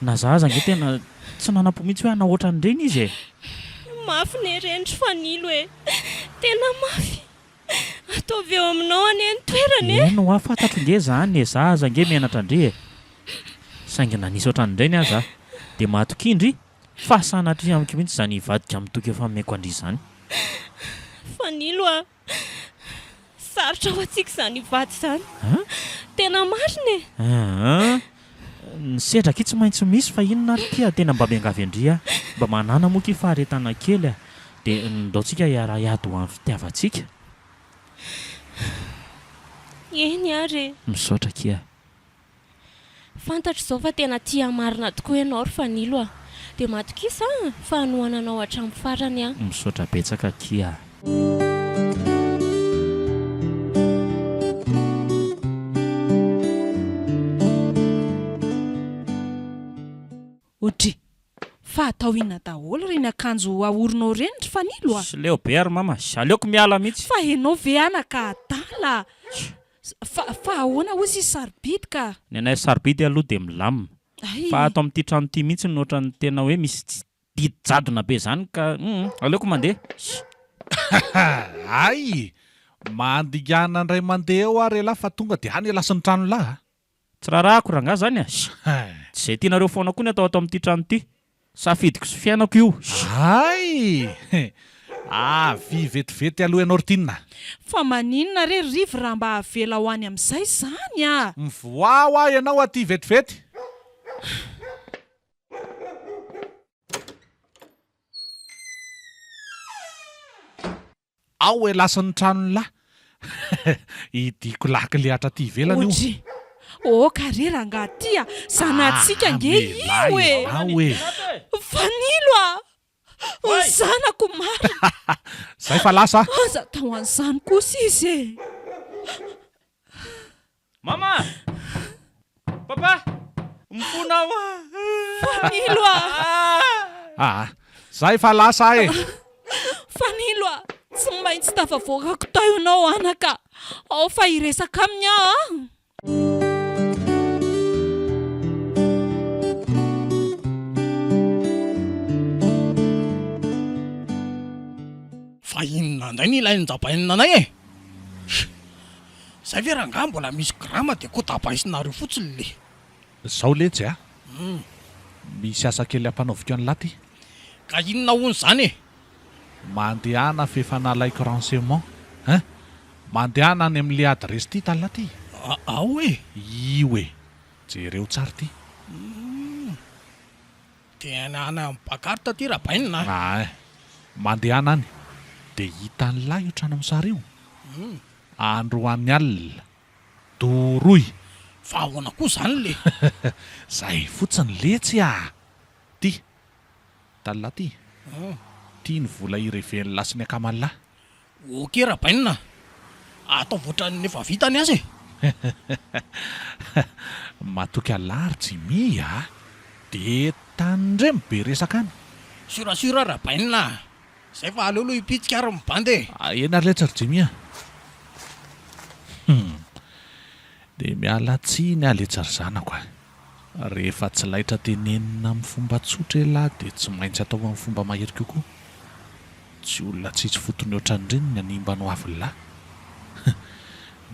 [SPEAKER 2] Na za aza ange tena tsy nanam-po mihitsy hoe hanao ohatran'ireny izy e!
[SPEAKER 3] Mafy ny ireny ry Fanilo e! Tena mafy! Ataovy eo aminao anie ny toerany e!
[SPEAKER 2] Eny hoa, fantatro nge izany e! Za aza ange menatra an-dry e! Saingy na nisy ohatran'ireny aza dia matokia ndry fa sanatria amiko mihitsy izany hivadika amin'ny toky efa nomeko an-dry izany.
[SPEAKER 3] Fanilo a! Sarotra ho antsika izany hivady izany. Tena marina e!
[SPEAKER 2] Aa! Ny sedra akia tsy maintsy misy fa inona ary ity a! Tena mba miangavy an-dry aho. Mba manàna moa akia faharetana kely a! Dia ndao tsika hiara-hiady ho an'ny fitiavantsika.
[SPEAKER 3] Eny ary e!
[SPEAKER 2] Misaotra akia.
[SPEAKER 3] Fantatro izao fa tena tia marina tokoa ianao ry Fanilo a! Dia matokisa an, fa hanohana anao hatramin'ny farany aho.
[SPEAKER 2] Misaotra betsaka akia a.
[SPEAKER 1] Odry! Fa atao inona daholo ireny akanjo ahoronao ireny ry Fanilo a?
[SPEAKER 2] Tsy leo be ary mama, aleoko miala mihitsy.
[SPEAKER 1] Fa enao ve anaka adala? Fa fa ahoana hozy izy sarobidy ka?
[SPEAKER 2] Ny anay sarobidy aloha dia milamina.
[SPEAKER 1] Hay.
[SPEAKER 2] Fa ato amin'ity trano ity mihitsy no ohatran'ny tena hoe misy didy jadona be izany ka hum aleoko mandeha.
[SPEAKER 5] Hay! Mandingana indray mandeha eo ary elah fa tonga dia any elah sy ny tranolahy a!
[SPEAKER 2] Tsy raharahako rangahy zany a! Tsy izay tianareo foana koa ny atao ato amin'ity trano ity. Safidiko sy fiainako io.
[SPEAKER 5] Hay! Avia vetivety aloha ianao ry Tiana.
[SPEAKER 1] Fa maninona re ry Rivo raha mba avela ho any amin'izay izany a!
[SPEAKER 5] Mivoaha hoa ianao aty vetivety. Ao elah sy ny tranon'lah. Hidiako lakile hatraty ivelany io.
[SPEAKER 1] Odry! Oka re rangaha ty a! Zanatsika ange io e!
[SPEAKER 5] Amelà e!
[SPEAKER 1] Fanilo a! Ny zanako marina!
[SPEAKER 5] Zay fa lasa a!
[SPEAKER 1] Aza atao an'izany kosa izy e!
[SPEAKER 2] Mama! Papa! Mifona aho ah!
[SPEAKER 1] Fanilo ah!
[SPEAKER 5] Aa! Za efa lasa e!
[SPEAKER 1] Fanilo ah! Tsy maintsy tafavoakako tao ianao anaka! Ao fa hiresaka aminy aho ah!
[SPEAKER 6] Fa inona indray no ilain'i Jabainina anay e? Zay ve rangaha mbola misy grama de kotabaisinareo fotsiny le.
[SPEAKER 5] Zao letsy a! Misy asa kely ampanaoviko an'lah ty.
[SPEAKER 6] Ka inona hono zany e?
[SPEAKER 5] Mandehana f'efa nalaiko renseignement hein! Mandehana any amin'le adresse ty tallah ty.
[SPEAKER 6] Ao e!
[SPEAKER 5] Io e! Jereo tsara ty.
[SPEAKER 6] Tena any amin'ny pancarte ty Rabainina a!
[SPEAKER 5] Ain! Mandehana any dia hitan'lah io trano amin'ny sary io. Androany alina. Doroy!
[SPEAKER 6] Fa ahoana koa izany le?
[SPEAKER 5] Zay fotsiny letsy a! Ty! Dallah ty! Ty ny vola ireven'lah sy ny akaman'lah.
[SPEAKER 6] Ok Rabainina a! Ataovy ohatran'ny efa vita ny asa e!
[SPEAKER 5] Matoky an'lah ry Jimmy a! De tandremo be resaka any.
[SPEAKER 6] Sûr sûr Rabainina a! Zay fa aleo aloha hipitsika ary ny bandy e!
[SPEAKER 5] Eny ary letsy ry Jimmy a! Hum! Dia miala tsiny aho letsy ry zanako a! Rehefa tsy laitra tenenina amin'ny fomba tsotra elah dia tsy maintsy atao amin'ny fomba mahery kokoa. Tsy olona tsisy fotony ohatran'ireny ny hanimba ny hoavin'lah.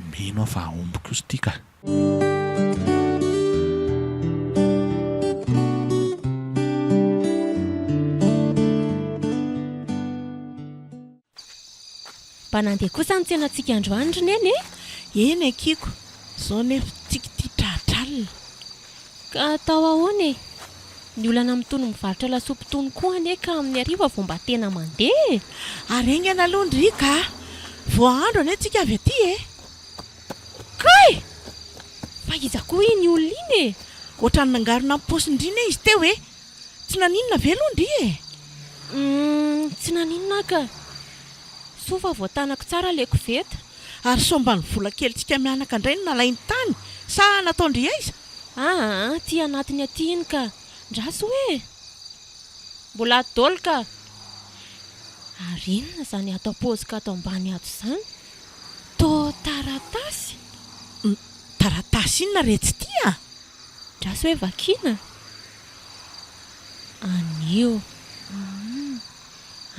[SPEAKER 5] Mino aho fa hahomby kosa ity ka!
[SPEAKER 3] Mba nandeha kosa ny tsenantsika androany ry Neny e!
[SPEAKER 4] Eny akiako, izao nefa tsika ity tratra alina.
[SPEAKER 3] Ka atao ahoana e? Ny olana amin'itony mivarotra lasopy itony koa anie ka amin'ny hariva vao mba tena mandeha e!
[SPEAKER 4] Ary haingana aloha ndry ka! Voahandro anie tsika avy aty e!
[SPEAKER 3] Kay! Fa iza koa iny olona iny e?
[SPEAKER 4] Ohatran'ny nangarona ny paosin-dry ne izy teo e! Tsy naninona ve aloha ndry e?
[SPEAKER 3] Humm, tsy naninona aho ka! Soa fa voatanako tsara ilay koveta.
[SPEAKER 4] Ary sao mba ny vola kelintsika mianaka indray no nalainy tany sa nataon-dry aiza?
[SPEAKER 3] Aa, aty anatiny aty iny ka! Ndraso hoe! Mbola ato daholo ka! Ary inona izany ato am-paosiko ato ambany ato izany? Toa taratasy?
[SPEAKER 4] Taratasy inona re tsy ity a?
[SPEAKER 3] Ndraso hoe vakiana? Anio. Humm.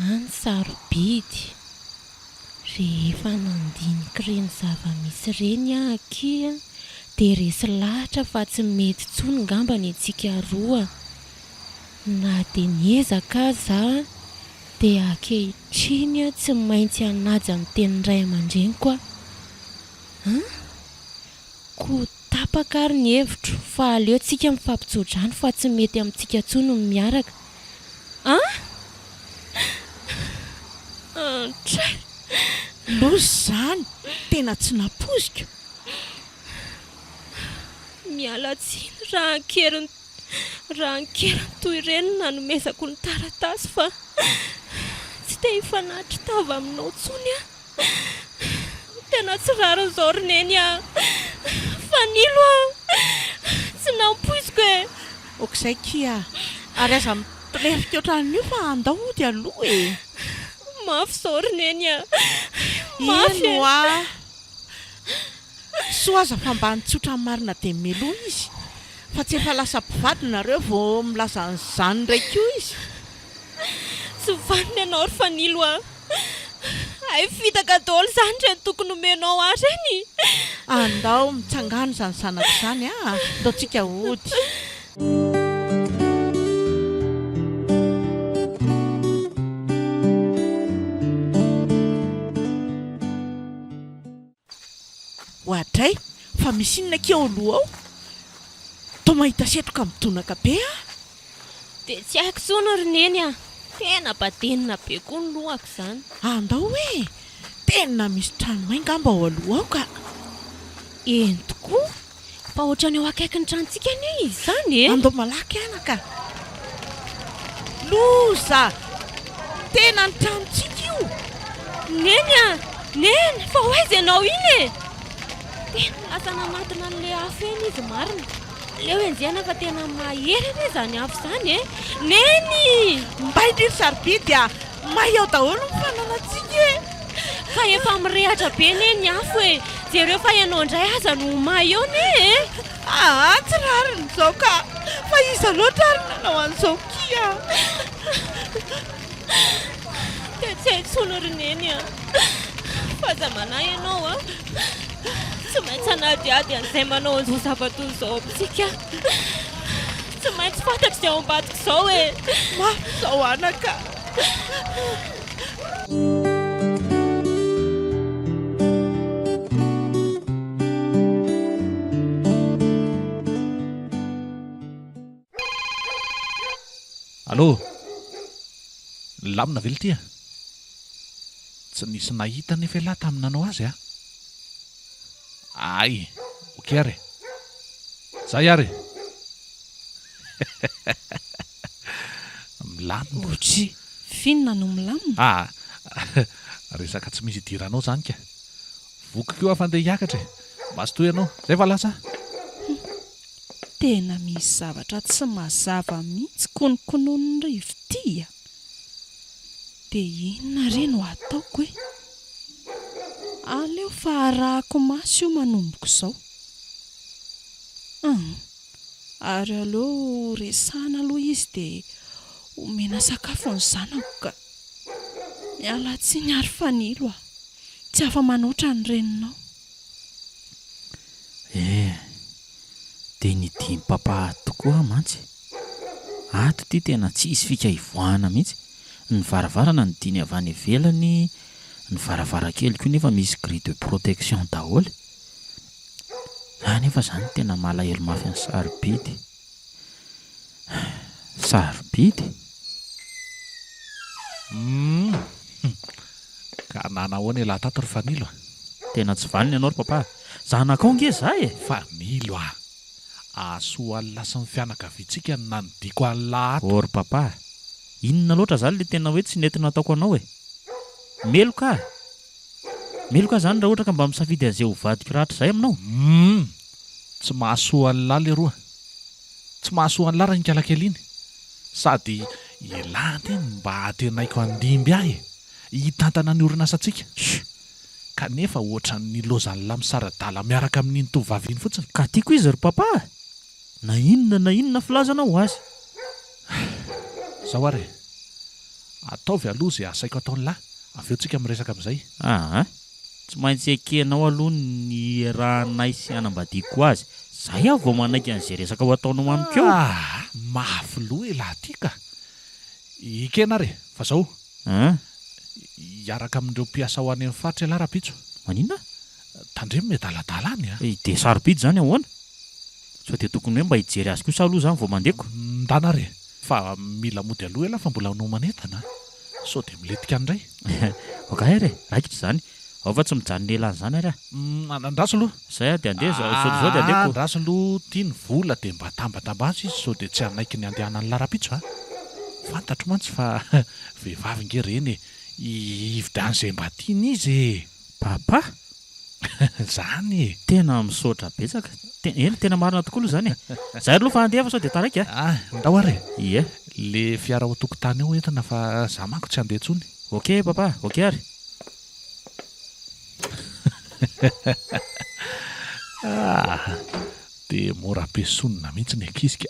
[SPEAKER 3] Any sarobidy. Rehefa nandinika ireny zava-misy ireny aho akia dia resy lahatra fa tsy mety intsony ngamba ny antsika roa. Na dia niezaka aza aho dia ankehitriny tsy maintsy hanaja ny tenin'ny ray aman-dreniko aho. An? Koa tapaka ary ny hevitro fa aleo tsika mifampitsodrano fa tsy mety amintsika intsony ny miaraka. An? Antray!
[SPEAKER 4] Loza izany! Tena tsy nampoiziko!
[SPEAKER 3] Miala tsiny raha an-keriny. Raha ankeriny toy ireny no nanomezako ny taratasy fa tsy te hifanatri-tava aminao intsony aho. Tena tsy rariny izao ry Neny a! Fanilo a! Tsy nampoiziko e!
[SPEAKER 4] Ok'izay kia! Ary aza mitolefika ohatran'io fa andao hody aloha e!
[SPEAKER 3] Mafy izao ry Neny a! Mafy e!
[SPEAKER 4] Eny hoa! Soa aza fa mba nitsotra ny marina dia meloa izy fa tsy efa lasa mpivady nareo vao milaza an'izany indray koa izy.
[SPEAKER 3] Tsy vanona ianao ry Fanilo a! Hay fitaka daholo izany ireny tokony homenao ahy ireny!
[SPEAKER 4] Andao mitsangana izany zanako izany a! Andao tsika hody. Oadray, fa misy inona akia ao aloha ao? Toa mahita setroka midonaka be aho.
[SPEAKER 3] Dia tsy haiko intsony ry Neny a! Tena badenina be koa ny lohako izany.
[SPEAKER 4] Andao e! Tena misy trano may ngamba ao aloha ao ka!
[SPEAKER 3] Eny tokoa! Fa ohatran'ny eo akaikin'ny tranontsika anie izy izany e!
[SPEAKER 4] Andao malaky anaka! Loza! Tena ny tranontsika io!
[SPEAKER 3] Neny a! Neny! Fa ho aiza ianao iny e? Tena lasa nanatona an'ilay afo eny izy marina. Aleo enjehina fa tena mahery anie izany afo izany e! Neny!
[SPEAKER 4] Mbay ndry ry sarobidy a! May ao daholo ny fananantsika e!
[SPEAKER 3] Ka efa mirehatra be anie ny afo e! Jereo fa ianao indray aza no ho may eo anie e!
[SPEAKER 4] Aa tsy rariny izao ka! Fa iza loatra ary nanao an'izao kia?
[SPEAKER 3] Dia tsy hay intsony ry Neny a! Fa aza manahy ianao a! Tsy maintsy hanadihady an'izay manao an'izao zava-doza izao amintsika aho. Tsy maintsy fantatro izay ao ambadika izao e!
[SPEAKER 4] Mafy izao anaka!
[SPEAKER 5] Allô? Nilamina ve lty a? Tsy nisy nahita anefa ialahy tamin'ny nanao azy a! Ay, ok ary e! Zay ary e! Milamina.
[SPEAKER 1] Otri, f'inona no milamina?
[SPEAKER 5] Aa, resaka tsy misy idiranao zany ka! Voky koa aho fa ndeha hiakatra e! Mazotoa ianao, zay fa lasa a!
[SPEAKER 1] Hum, tena misy zavatra tsy mazava mihitsy konokononin'i Rivo ity a! Dia inona re no ataoko e? Aleo fa arahako maso io manomboka izao. Hum, ary aleo resahana aloha izy dia omena sakafo ny zanako ka. Miala tsiny ary Fanilo a! Tsy afa-manoatra ny reninao.
[SPEAKER 2] Eh! Dia nidian'i Papa ato tokoa aho mantsy. Ato ity tena tsisy fika hivoahana mihitsy. Ny varavarana nidiany avy any ivelany, ny varavarankely koa nefa misy grille de protection daholo. Za nefa zany tena malahelo mafy an'i Sarobidy. Sarobidy?
[SPEAKER 5] Humm! Ka nanahoana ialahy tato ry Fanilo a?
[SPEAKER 2] Tena tsy vanona ianao ry papa a! Zanakao ange za e!
[SPEAKER 5] Fanilo a! Hahasoa an'lah sy ny fianakaviantsika ny nanidiako an'lah ato.
[SPEAKER 2] Ô ry papa a! Inona loatra zany le tena hoe tsy nety nataoko anao e? Meloka aho! Meloka aho zany raha ohatra ka mba misafidy an'izay ho vadiko rahatrizay aminao?
[SPEAKER 5] Humm! Tsy mahasoa an'lah leroa! Tsy mahasoa an'lah rainkalakely iny! Sady elah anie no mba antenaiko handimby ahy e! Hitantana ny orinasantsika! Shh! Kanefa ohatran'ny nilaozan'lah misara-dala miaraka amin'iny tovovavy iny fotsiny.
[SPEAKER 2] Ka tiako izy ry papa a! Na inona na inona filazanao azy.
[SPEAKER 5] Zao ary e! Ataovy aloha izay asaiko ataon'lah, avy eo tsika miresaka amin'izay.
[SPEAKER 2] Aa! Tsy maintsy ekenao aloha ny hiarahanay sy hanambadiako azy, zay aho vao manaiky an'izay resaka ho ataonao amiko eo.
[SPEAKER 5] Aa! Mafy loha elah ty ka! Ekena ary e! Fa zao,
[SPEAKER 2] An?
[SPEAKER 5] Hiaraka amin'ireo mpiasa ho any amin'ny faritra ialahy rahampitso.
[SPEAKER 2] Maninona?
[SPEAKER 5] Tandremo miadaladala any a!
[SPEAKER 2] Dia sarobidy izany ahoana? Sao dia tokony hoe mba hijery azy kosa aloha izany vao mandeha ko?
[SPEAKER 5] Ndana ary e! Fa mila mody aloha ialahy fa mbola hanomana entana a! Sao dia milentika any indray.
[SPEAKER 2] Ok ary e! Raikitra izany. Ao fa tsy mijanona ela an'izany ary aho.
[SPEAKER 5] Humm andraso aloha.
[SPEAKER 2] Zay aho dia handeha zao zao dia zao dia
[SPEAKER 5] Aa
[SPEAKER 2] handehako.
[SPEAKER 5] andraso aloha ty ny vola dia mba tambatambazo izy sao dia tsy hanaiky ny handehanan'lah rapitso a! Fantatro mantsy fa vehivavy nge reny e! Hividy an'izay mba tiany izy e!
[SPEAKER 2] Papa!
[SPEAKER 5] Zany e!
[SPEAKER 2] Tena misaotra betsaka. Eny, tena marina tokoa aloha izany e! Zay aloha fa handeha fa sao dia taraiky a!
[SPEAKER 5] Ah, ndao ary e!
[SPEAKER 2] Ie.
[SPEAKER 5] Le fiara ao an-tokotany ao entina fa za manko tsy handeha intsony.
[SPEAKER 2] Ok papa, ok ary.
[SPEAKER 5] Ah, dia mora ampiesonina mihitsy ny ankizy ka.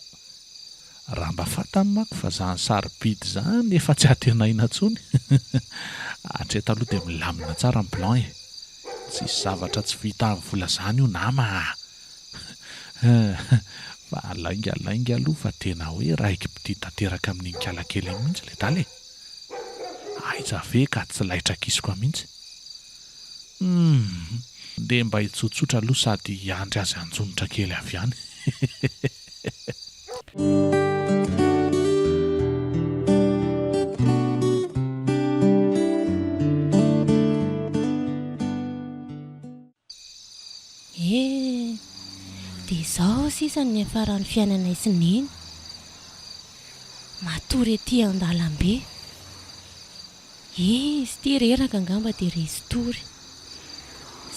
[SPEAKER 5] Raha mba fantany manko fa zany sarobidy zany efa tsy antenaina intsony. Hatreto aloha dia milamina tsara ny plan e. Tsisy zavatra tsy vita amin'ny vola zany io nama a. Fa lainga lainga aloha fa tena hoe raiki-pitia tanteraka amin'iny kalakely iny mihitsy ledala e. Aiza ve ka tsy laitra kisoka mihitsy. Humm. Ndeha mba hitsotsotra aloha sady hiandry azy hanjonitra kely avy any.
[SPEAKER 3] Eh! Dia izao sisa no niafaran'ny fiainanay sy Neny. Matory ety an-dalambe. Izy ity reraka angamba dia resy tory.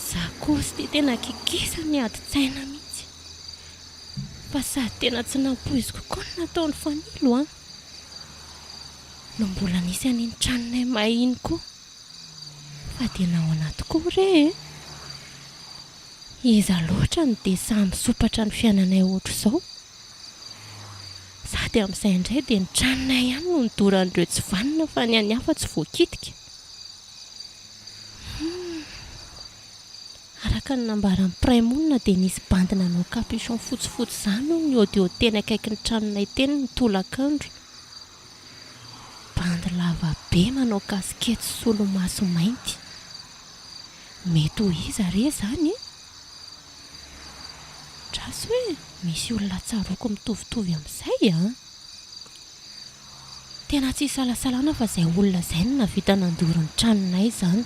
[SPEAKER 3] Za kosa ity tena kikisan'ny adin-tsaina mihitsy. Fa sady tena tsy nampoiziko koa ny nataon'i Fanilo an! No mbola nisy an'iny tranonay may iny koa. Fa dia nahoana tokoa re e? Iza loatra no dia sahy misompatra ny fiainanay ohatr'izao? Sady amin'izay indray dia ny tranonay ihany no nodoran'ireo tsy vanona fa ny an'ny hafa tsy voakitika. Humm. Araka ny nambaran'ny mpiray monina dia nisy bandy nanao capuchon fotsifotsy izany hono nihaodihaody teny akaikin'ny tranonay teny ny tolakandro. Bandy lava be manao kasikety sy solomaso mainty. Mety ho iza re izany e? Andraso e, misy olona tsaroako mitovitovy amin'izay an! Tena tsy isalasalana fa izay olona izay no nahavita nandoro ny tranonay izany.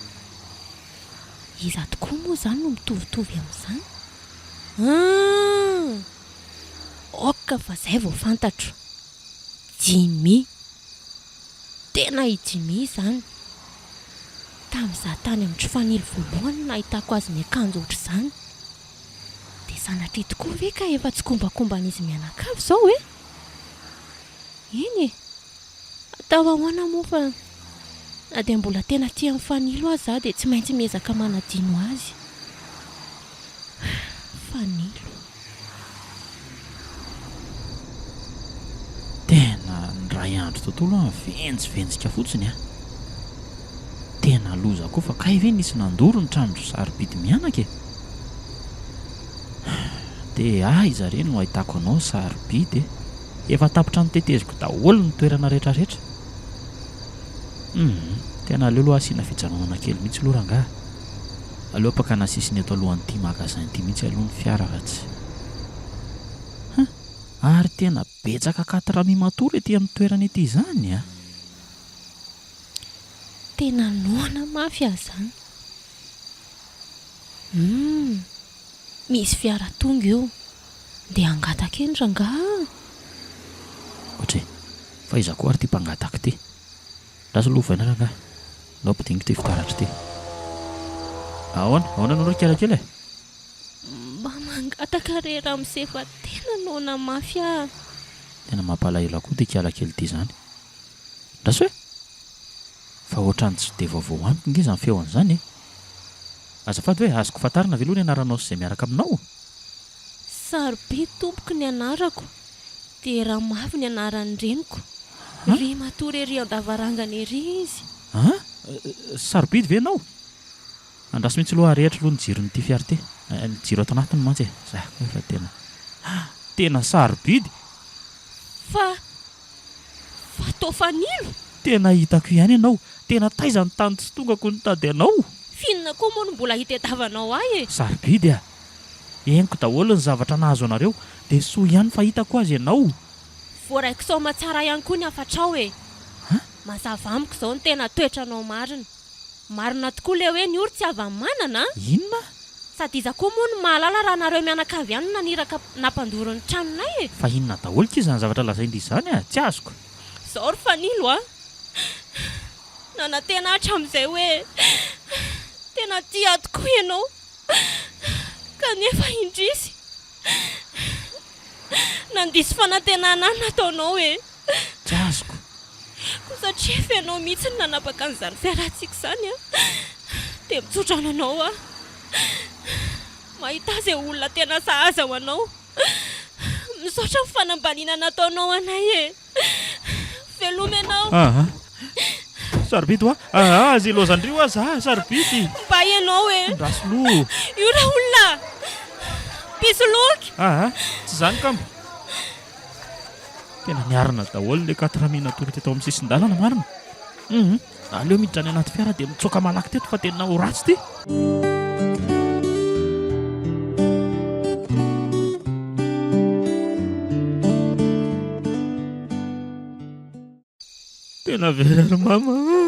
[SPEAKER 3] Iza tokoa moa izany no mitovitovy amin'izany? An! Ok fa izay vao fantatro. Jimmy. Tena i Jimmy izany. Tamin'izaho tany amin-dry Fanilo voalohany no nahitako azy miakanjo ohatr'izany. Dia sanatria tokoa ve ka efa tsikombakomban'izy mianakavy izao e? Eny e! Atao ahoana moa fa na dia mbola tena tia an'i Fanilo aza aho dia tsy maintsy miezaka manadino azy. Fanilo.
[SPEAKER 2] Tena indray andro tontolo aho nivenjivenjika fotsiny an! Tena loza koa fa kay ve nisy nandoro ny tranon-dry Sarobidy mianaka e! Dia aiza re no ahitako anao Sarobidy e! Efa tapitra noteteziko daholo ny toerana rehetrarehetra. Humm, tena aleo aloha asiana fijanonana kely mihitsy aloha rangaha. Aleo ampakana sisiny eto alohan'ity magasin ity mihitsy aloha ny fiara fa tsy. Huh! Ary tena betsaka quatre mi matory ety amin'ny toerana ety izany a!
[SPEAKER 3] Tena noana mafy aho izany. Humm! Misy fiara tonga io. Ndeha hangataka eny rangaha a!
[SPEAKER 2] Ohatry e! Fa iza koa ary ity mpangataka ity? Lasa aloha ovaina rangaha. Ndao ampidiniko ity fitaratra ity. Ahoana? Ahoana anao ry kialakely e?
[SPEAKER 3] Mba mangataka re ramose fa tena noana mafy aho.
[SPEAKER 2] Tena mampalahelo ahy koa ity kialakely ity izany. Andraso e! Fa ohatran'ny tsy dia vaovao amiko nge izany feony izany e! Azafady hoe azoko fantarina ve aloha ny anaranao sy izay miaraka aminao?
[SPEAKER 3] Sarobidy tompoko ny anarako, dia Ramavo ny anaran'ny reniko. Ry matory ery an-davarangana ery izy.
[SPEAKER 2] An? Sarobidy ve ianao? Andraso mihitsy aloha arehitra aloha ny jiron'ity fiara ity. Ny jiro ato anatiny mantsy e. Za koa efa tena. Tena sarobidy!
[SPEAKER 3] Fa Fa toa fanilo!
[SPEAKER 2] Tena hitako ihany ianao. Tena taiza ny tany tsy tongako nitady anao?
[SPEAKER 3] F'inona koa moa no mbola hitediavanao ahy e?
[SPEAKER 2] Sarobidy a! Henoko daholo ny zavatra nahazo anareo, dia soa ihany fa hitako azy ianao.
[SPEAKER 3] Voaraiko soamatsara ihany koa ny hafatrao e! Mazava amiko izao ny tena toetranao marina. Marina tokoa le hoe ny ory tsy hava-manana an!
[SPEAKER 2] Inona?
[SPEAKER 3] Sady iza koa moa no mahalala raha nareo mianakavy ihany no naniraka nampandoro ny tranonay e!
[SPEAKER 2] Fa inona daholo ki izany zavatra lazain-dry izany a! Tsy azoko.
[SPEAKER 3] Zao ry Fanilo a! Nanantena hatramin'izay hoe tena tia ahy tokoa ianao kanefa indrisy! Nandiso fanantenana ahy ny nataonao e!
[SPEAKER 2] Tsy azoko.
[SPEAKER 3] Koa satria efa ianao mihitsy no nanapaka an'izany fiarahantsika izany an, dia mitsodrano anao aho. Mahita izay olona tena sahaza ho anao. Misaotra ny fanambaniana nataonao anay e! Veloma ianao.
[SPEAKER 2] Aa! Sarobidy hoa! Aa! Aza ilaozan-dry hoa za! Sarobidy!
[SPEAKER 3] Mba ianao e!
[SPEAKER 2] Andraso loha!
[SPEAKER 3] Io raolona! Mpisoloky!
[SPEAKER 2] Aa! Tsy izany kamba! Tena niarina daholo ilay quatre mille natory teto amin'ny sisin-dalana marina! Hum! Aleo miditra any anaty fiara dia mitsoaka malaky teto fa tena ho ratsy ity! Tena very ry mama a!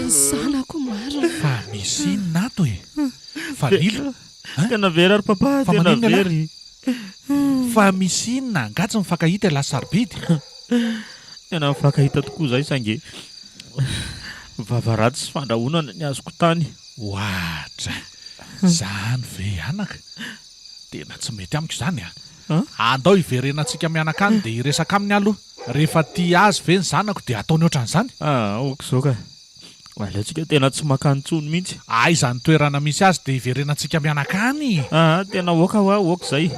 [SPEAKER 1] Ny zanako marina.
[SPEAKER 5] Fa misy inona ato e? Fanilo a!
[SPEAKER 2] Tena very ry papa,
[SPEAKER 5] Fa
[SPEAKER 2] tena
[SPEAKER 5] maninona ialahy?
[SPEAKER 2] very.
[SPEAKER 5] Fa misy inona angaha tsy mifankahita ialahy sarobidy?
[SPEAKER 2] Tena mifankahita tokoa izahay saingy vava ratsy sy fandrahonana ny azoko tany.
[SPEAKER 5] Ohatra! Izany ve anaka? Tena tsy mety amiko izany a! Andao hiverenantsika mianaka any dia hiresaka aminy aloha. Rehefa tia azy ve ny zanako dia ataony ohatran'izany?
[SPEAKER 2] Ah, ok izao ka. Aleontsika tena tsy makany intsony mihitsy.
[SPEAKER 5] Aiza ny toerana misy azy dia hiverenantsika mianaka any?
[SPEAKER 2] Ah, tena ok hoa, ok izay.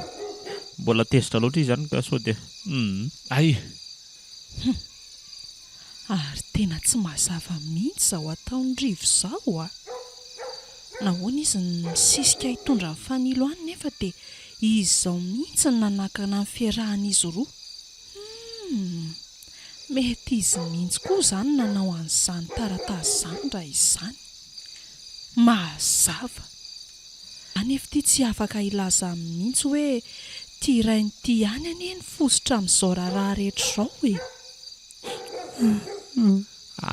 [SPEAKER 2] Mbola tezitra loatra izy any ka sao dia humm.
[SPEAKER 5] Hay.
[SPEAKER 1] Hum. Ary tena tsy mazava mihitsy izao ataon'i Rivo izao a! Nahoana izy no misisika hitondra an'i Fanilo any nefa dia izy izao mihitsy no nanakana ny fiarahan'izy roa? Humm. Mety izy mihitsy koa izany nanao an'izany taratasy izany raha izany. Mazava. Anefa ity tsy afaka hilaza mihitsy hoe ity rainy ity ihany anie ny fositra amin'izao raharaha rehetra izao e!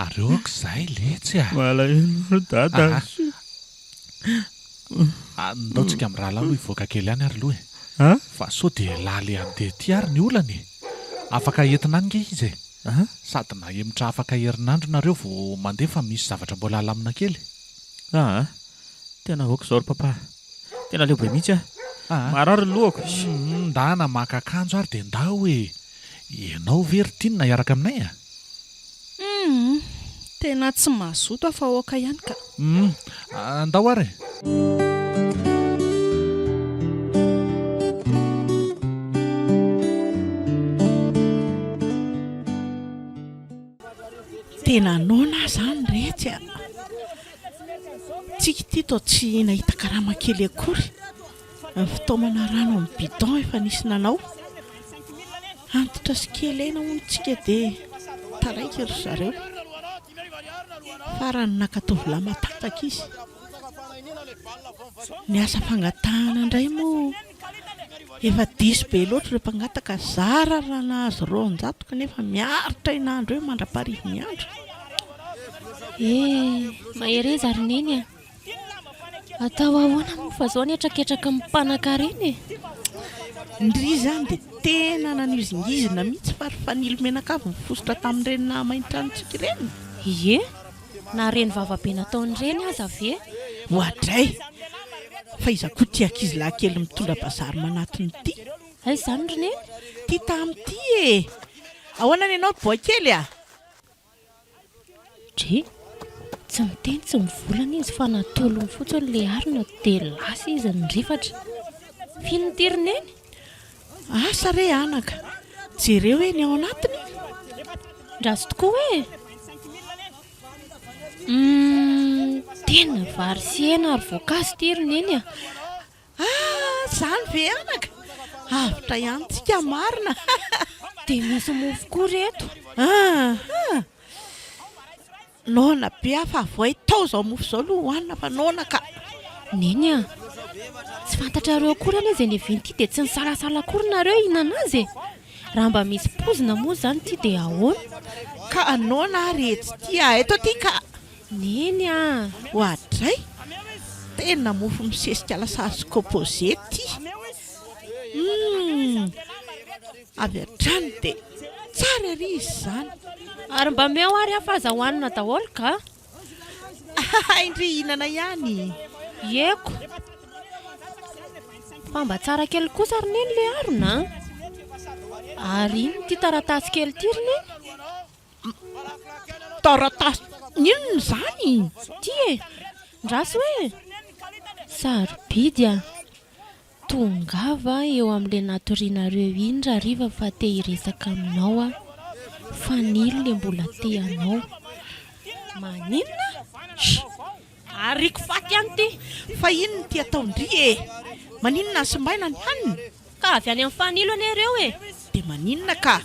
[SPEAKER 5] Ary ok izay letsy a!
[SPEAKER 2] Malahelo ry dada a!
[SPEAKER 5] Andao tsika mirahalahy aloha hivoaka kely any ary aloha e! Fa sao dia elah le handeha aty ary ny olana e! Afaka entina any nge izy e! Sady nahemotra afaka herinandro nareo vao mandeha fa misy zavatra mbola halamina kely.
[SPEAKER 2] Aa! Tena ok izao ry papa! Tena leo be mihitsy aho! Marary ny lohako!
[SPEAKER 5] Ndana maka akanjo ary dia ndao e! Ianao ve ry Tiana hiaraka aminay a?
[SPEAKER 1] Humm! Tena tsy mazoto aho fa ok ihany ka.
[SPEAKER 5] Humm! Andao ary e!
[SPEAKER 4] Tena noana aho izany retsy a! Tsika ity toa tsy nahita karama kely akory. Ny fitaomana rano amin'ny bidon efa nisy nanao. Antitra sy kely aina hono tsika dia taraiky ry zareo. Farany naka tovolahy matanjaka izy. Ny asa fangatahana indray moa efa diso be loatra ireo mpangataka zara raha nahazo 200 kanefa miaritra herinandro eo mandra-paharivin'ny andro.
[SPEAKER 3] Eh, mahereza ry Neny a! Atao ahoana moa fa zao ny hetraketraky ny mpanakarena e!
[SPEAKER 4] Ndry izany dia tena nanizingizina mihitsy fa ry Fanilo mianakavy nifosotra tamin'ireny nahamay ny tranontsika ireny.
[SPEAKER 3] Ie, na ireny vavabe nataon'ireny aza ve?
[SPEAKER 4] Oadray! Fa iza koa ity ankizilahy kely mitondra bazary manatona ity?
[SPEAKER 3] Aiza izany ry Neny?
[SPEAKER 4] Ity tamin'ity e! Ahoana ny anao ry boaikely a?
[SPEAKER 3] Dre, tsy miteny tsy mivolana izy fa natolony fotsiny ilay harona dia lasa izy nirifatra. F'inona ity ry Neny?
[SPEAKER 4] Asa re anaka, jereo hoe ny ao anatiny?
[SPEAKER 3] Ndraso tokoa e! Humm, tena vary sy hena ary voankazo ity ry Neny a!
[SPEAKER 4] Ah! Zany ve anaka? Avotra ihany tsika marina
[SPEAKER 3] Dia misy mofo koa reto.
[SPEAKER 4] Aha! Noana be aho fa avoay tao izao mofo izao aloha hohanina fa noana ka.
[SPEAKER 3] Neny a! Tsy fantatrareo akory anie izay niaviany ity dia tsy nisalasala akory nareo hihinana azy e! Raha mba misy poizina moa izany ity dia ahoana?
[SPEAKER 4] Ka noana aho ry etsy ity a! Eto aty ka!
[SPEAKER 3] Neny a!
[SPEAKER 4] Oadray! Tena mofo misesika lasary sy composé ty! Humm! Avy hatrany dia tsara ery izy izany!
[SPEAKER 3] Ary mba omeo ary aho fa aza hohanina daholo ka!
[SPEAKER 4] Hay ndry hihinana ihany!
[SPEAKER 3] Ieko! Fa mba tsara kely kosa ry Neny le harona an! Ary inona ity taratasy kely ity ry Neny?
[SPEAKER 4] Taratasy inona izany?
[SPEAKER 3] Ity e! Ndraso e! Sarobidy a! Tongava eo amin'ilay natorianareo iny rahariva fa te hiresaka aminao aho. Fanilo le mbola te anao. Maninona? Sh! Ariako faty ihany ity!
[SPEAKER 4] Fa inona ity ataon-dry e? Maninona simbaina ny hanina?
[SPEAKER 3] Ka avy any amin'ny fanilo anie ireo e!
[SPEAKER 4] Dia maninona ka?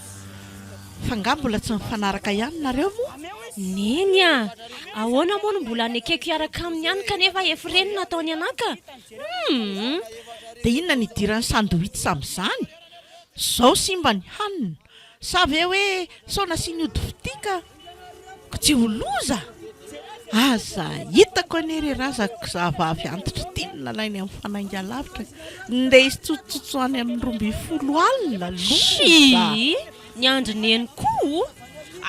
[SPEAKER 4] Fa nga mbola tsy mifanaraka ihany nareo moa?
[SPEAKER 3] Neny a! Ahoana moa no mbola nekeko hiaraka aminy ihany kanefa efa ireny no nataony anah ka? Humm!
[SPEAKER 4] Dia inona no idiran'ny sandwich amin'izany? Zao simba ny hanina! Sa ve hoe sao nasiany ody fitia ka ko tsy ho loza? Aza hitako anie re razako zahavavy antitra ity no nalainy amin'ny fanainga lavitra ndeha hisotsotsotso any amin'ny 12 alina loza!
[SPEAKER 3] Shii! Ny andry neny koa!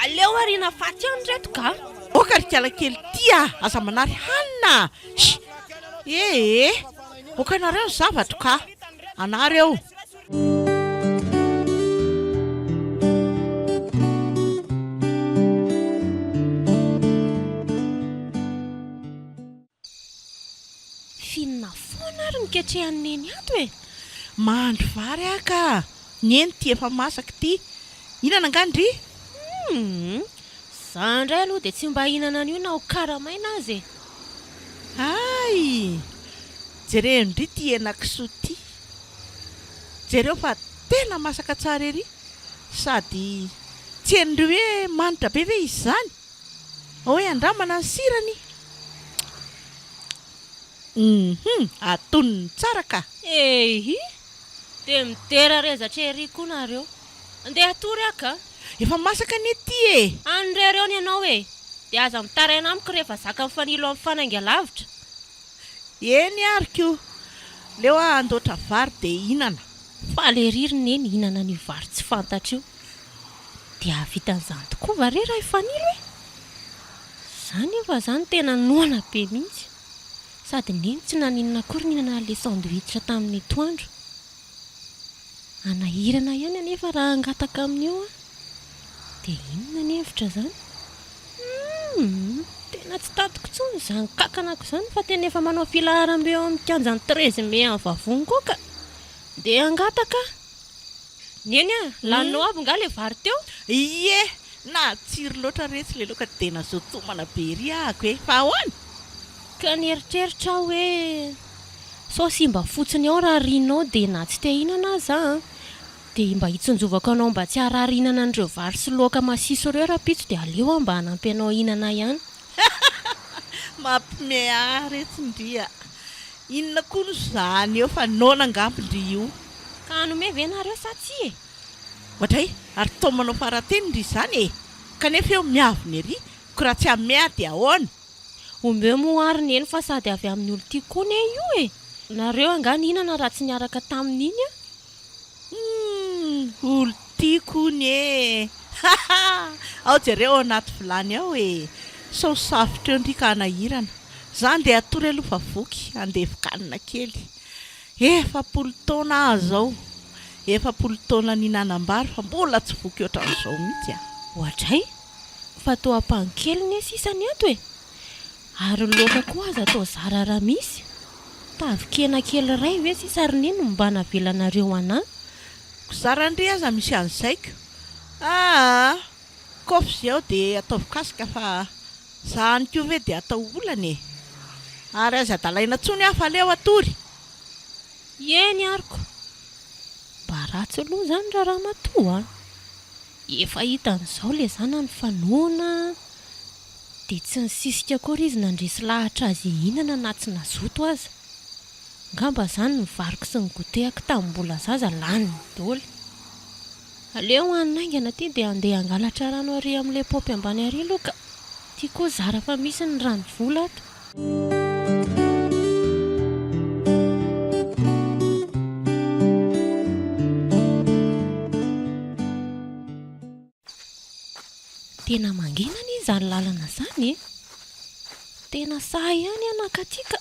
[SPEAKER 3] Aleo ariana faty ihany reto ka!
[SPEAKER 4] Aoka ry kala kely ity a! Aza manary hanina a! Shii! Ee! Aoka nareo ny zavatro ka! Anareo!
[SPEAKER 3] F'inona foana ary no ketrehan'i Neny ato e?
[SPEAKER 4] Mahandro vary aho ka! Neny ity efa masaka ity. Hihinana angaha ndry?
[SPEAKER 3] Humm! Za indray aloha dia tsy mba hihinana an'io na ho karamaina aza e!
[SPEAKER 4] Hay! Jereo ndry ity henakisoa ity. Jereo fa tena masaka tsara ery sady tsy henon'ireo hoe manitra be ve izy izany? Ao hoe andramana ny sirany. Hum atonony tsara ka.
[SPEAKER 3] Eehh! Dia midera rezatra ery koa nareo. Andeha hatory aho ka.
[SPEAKER 4] Efa masaka anie ity e!
[SPEAKER 3] Any irery eo ny anao e! Dia aza mitaraina amiko rehefa zaka mifanilo amin'ny fanainga lavitra.
[SPEAKER 4] Eny ary ko! Leo aho handoatra vary dia hihinana.
[SPEAKER 3] Faly ery ry Neny hihinana an'io vary tsy fantatra io. Dia hahavita an'izany tokoa va re raha i Fanilo e? Za nefa zany tena noana be mihitsy. Sady Neny tsy naninona akory nihinana an'ilay sandwich tamin'ny atoandro. Hanahirana ihany anefa raha hangataka amin'io aho. Dia inona ny hevitra izany? Humm! Tena tsy tadiko intsony izany kakanako izany fa tena efa manao filaharam-be eo amin'ny kianjan'ny treize mai any Vavony koa ka! Ndeha hangataka aho. Neny a! Laninao avy nga ilay vary teo?
[SPEAKER 4] Ie! Natsiro loatra retsy ilay laoka dia nazoto homana be ery ahako e! Fa ahoana?
[SPEAKER 3] Ka nieritreritra aho hoe sao simba fotsiny ao raha arianao dia na tsy te hihinana aza an! Dia mba hitsinjovako anao mba tsy harary hihinana an'ireo vary sy laoka masiso ireo rahampitso dia aleo aho mba hanampy anao hihinana ihany.
[SPEAKER 4] Mampime ahy retsy ndry a! Inona koa no zany eo fa noana angamba ndry io.
[SPEAKER 3] Ka hanome ve nareo sa tsia e?
[SPEAKER 4] Oadray, ary toa manao farateny ndry izany e! Kanefa eo miavona ery, ko raha tsy hanome aho dia ahoana?
[SPEAKER 3] Omeo moa ary neny fa sady avy amin'ny olon-tiako koa ne io e! Nareo angaha nihinana raha tsy niaraka taminy iny an?
[SPEAKER 4] Humm olon-tiako hono e! Haha! Ao jereo ao anaty vilany ao e! Sao safotra eo ndry ka hanahirana. Za andeha hatory aloha fa voky, handevokanina kely. 40 taona aho zao, 40 taona nihinanam-bary fa mbola tsy voky ohatran'izao mihitsy a!
[SPEAKER 3] Oadray! Fa toa ampahany kely ne sisa ny ato e! Ary ny laoka koa aza atao zara raha misy. Tavin-kena kely iray ve sisa ry neny no mba navelanareo anà?
[SPEAKER 4] Ko zara ndry aza misy an'izay ko! Aa! Kôfa izay ao dia ataovy kasika fa za any koa ve dia atao olana e! Ary aza adalaina tsony aho fa aleo hatory!
[SPEAKER 3] Eny ary ko! Mba ratsy loha izany ra ramatoa a! Efa hitany izao ilay zanany fa noana dia tsy nisisika akory izy nandresy lahatra azy hihinana na tsy nazoto aza. Angamba izany ny variko sy ny goûter-ko tamin'ny mbola zaza laniny daholo. Aleo hanina haingana ity dia handeha hangalatra rano ary amin'ilay paompy ambany ary aloha ka. Ty koa zara fa misy ny rano vola ato. Tena mangina anie izany lalana izany e! Tena sahy ihany aho nankaty ka!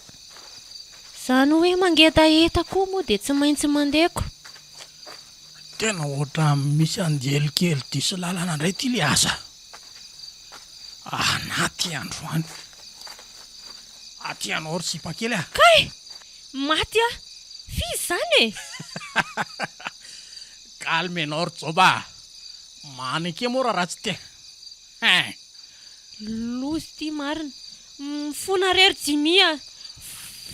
[SPEAKER 3] Izany hoe mangetaheta koa moa dia tsy maintsy mandeha ko!
[SPEAKER 6] Tena ohatran'ny misy anjely kely diso lalana indray ity le asa. Anaty androany. Aty anao ry sipa kely a!
[SPEAKER 3] Kay! Maty aho! F'iza izany e?
[SPEAKER 6] Calme ianao ry joba a! Maneke moa raha ratsy te hein!
[SPEAKER 3] Loza ity marina. Mifona re ry Jimmy a!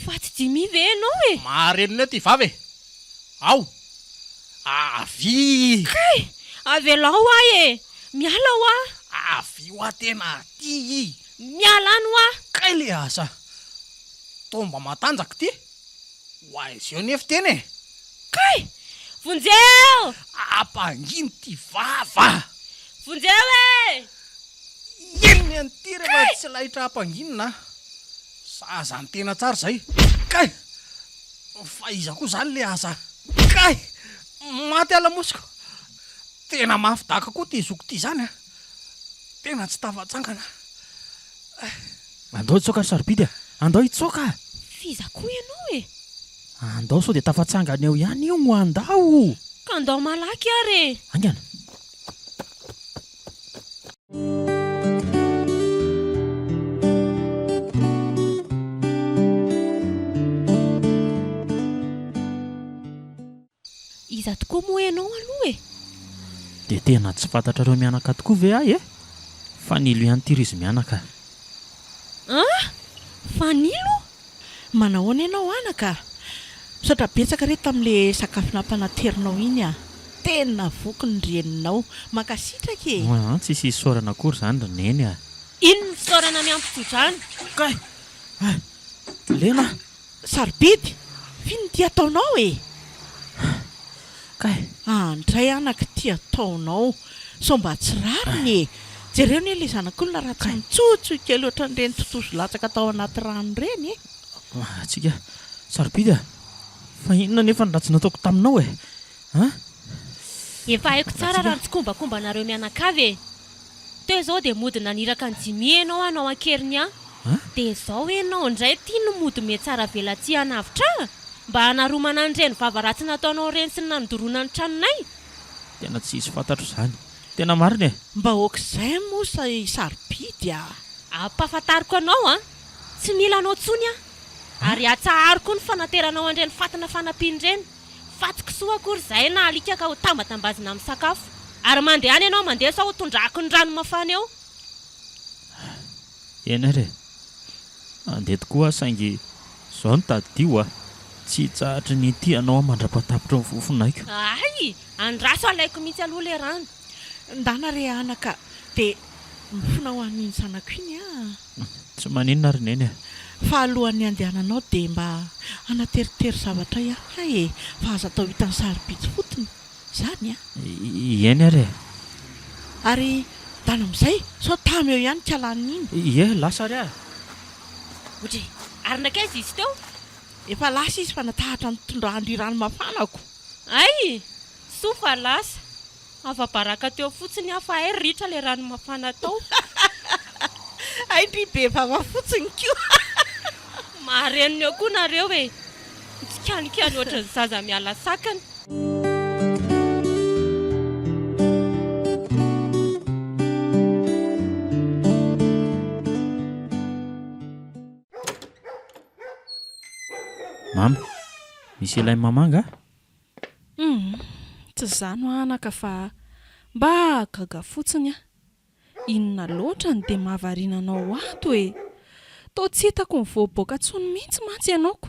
[SPEAKER 3] Fa tsy Jimmy ve ianao e?
[SPEAKER 6] Marenina eo ty vava e! Ao! Avia!
[SPEAKER 3] Kay! Avelao aho e! Miala hoa!
[SPEAKER 6] Avia hoa tena aty i!
[SPEAKER 3] Miala any hoa!
[SPEAKER 6] Kay le asa! Toa mba matanjaka ity! Ho aiza eo nefa tena e!
[SPEAKER 3] Kay! Vonjeo!
[SPEAKER 6] Ampangino ty vava!
[SPEAKER 3] Vonjeo e!
[SPEAKER 6] Inona an'ity rehefa tsy laitra ampanginina a! Sahaza ny tena tsara izay! Kay! Fa iza koa izany le aza? Kay! Maty aho lamosiko! Tena mafy daka koa ity zoky ity izany a! Tena tsy tafatsangana ah!
[SPEAKER 2] Andao hitsoaka ry Sarobidy a! Andao hitsoaka!
[SPEAKER 3] F'iza koa ianao e?
[SPEAKER 2] Andao sao dia tafatsangana eo ihany io, andao!
[SPEAKER 3] Ka andao malaky ary e!
[SPEAKER 2] Haingana!
[SPEAKER 3] Iza tokoa moa ianao aloha e?
[SPEAKER 2] Dia tena tsy fantatrareo mianaka tokoa ve ahy e? Fanilo ihany ity ry izy mianaka.
[SPEAKER 3] An! Fanilo?
[SPEAKER 4] Manahoana ianao anaka? Misaotra betsaka re tamin'le sakafo nampanaterinao iny ah! Tena voky ny reninao. Mankasitraka e!
[SPEAKER 2] An, tsisy isaorana akory izany ry Neny a!
[SPEAKER 3] Iny ny fisaorana miampy tsodrano.
[SPEAKER 2] Kay! Hay! Lena!
[SPEAKER 4] Sarobidy! F'inona ity ataonao e?
[SPEAKER 2] Kay!
[SPEAKER 4] Andray anaka ity ataonao! Sao mba tsy rariny e! Jereo anie ilay zanak'olona raha tsy mitsotso kely ohatran'ireny totozy latsaka tao anaty rano ireny e!
[SPEAKER 2] Antsika! Sarobidy a! Fa inona anefa no ratsy nataoko taminao e? An?
[SPEAKER 3] Efa haiko tsara raha ny tsikombakombanareo mianakavy e! Teo izao dia mody naniraka an'i Jimmy ianao hanao an-keriny ahy. Dia izao ianao indray ity no mody mihatsaravelatsihy hanavotra ahy? Mba hanaromana an'ireny vava ratsy nataonao ireny sy ny nandoroana ny tranonay?
[SPEAKER 2] Tena tsy hisy fantatro izany. Tena marina e!
[SPEAKER 4] Mba aok'izay moa sa i Sarobidy a!
[SPEAKER 3] Ampahafantariko anao an! Tsy mila anao intsony aho. Ary atsaharo koa ny fanateranao an'ireny fatina fanampiana ireny. Fa tsy kisoa akory izahay na alika ka ho tambatambazina amin'ny sakafo. Ary mandehana ianao mandeha sao ho tondrahako ny rano mafana eo.
[SPEAKER 2] Eny ary e! Handeha tokoa aho saingy izao no tadidio a! Tsy hitsahatry ny hitia anao aho mandra-pahatapitry ny fofonaiko.
[SPEAKER 3] Hay! Andraso alaiko mihitsy aloha ilay rano.
[SPEAKER 4] Ndana re anaka dia mifona ho an'iny zanako iny a!
[SPEAKER 2] Tsy maninona ry Neny a!
[SPEAKER 4] Fa alohan'ny handehananao dia mba hanateritery zavatra ihany aho e! Fa aza atao hitan'i Sarobidy fotiny izany a!
[SPEAKER 2] Ieny ary e!
[SPEAKER 4] Ary ndana amin'izay sao tamy eo ihany kalaniny iny.
[SPEAKER 2] Ie, lasa ary aho.
[SPEAKER 3] Odry! Ary nankaiza izy teo?
[SPEAKER 4] Efa lasa izy fa natahatra nitondrandry rano mafanako.
[SPEAKER 3] Hay! Soa fa lasa. Afa-baraka teo fotsiny aho fa hay ritra ilay rano mafana tao.
[SPEAKER 4] Hay ndry be vava fotsiny koa.
[SPEAKER 3] Marenina eo koa nareo e! Mitsikanikany ohatran'ny zaza miala sakana.
[SPEAKER 2] Mama, misy ilain'i Mama angaha?
[SPEAKER 1] Humm, tsy izany hoa anaka fa mba gaga fotsiny aho. Inona loatra no dia mahavariana anao ato e? Toa tsy hitako mivoaboaka intsony mihitsy mantsy ianao ko.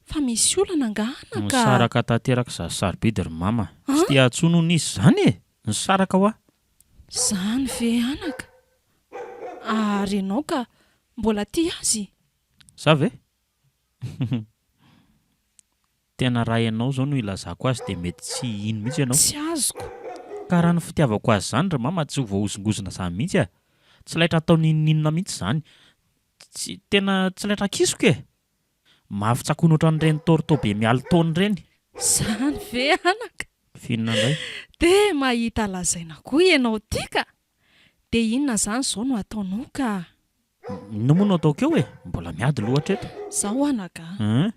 [SPEAKER 1] Fa misy olana angaha anaka?
[SPEAKER 2] Nisaraka tanteraka izaho sy Sarobidy ry mama. Tsy te hahatsoa noho izy izany e! Nisaraka hoa.
[SPEAKER 1] Izany ve anaka? Ary ianao ka mbola tia azy?
[SPEAKER 2] Za ve? Tena raha ianao izao no ilazako azy dia mety tsy hino mihitsy ianao.
[SPEAKER 1] Tsy azoko.
[SPEAKER 2] Ka raha ny fitiavako azy izany ry mama tsy ho voahozongozona izany mihitsy a! Tsy laitra atao n'inon'inona mihitsy izany. Tsy, tena tsy laitra akisoka e! Mafy tsakoina ohatran'ireny torto be mialin-taona ireny.
[SPEAKER 1] Izany ve anaka?
[SPEAKER 2] F'inona indray?
[SPEAKER 1] Dia mahita lazaina koa ianao ity ka! Dia inona izany izao no ataonao ka?
[SPEAKER 2] Inona moa no ataoko eo e? Mbola miady loha hatreto.
[SPEAKER 1] Izao anaka a!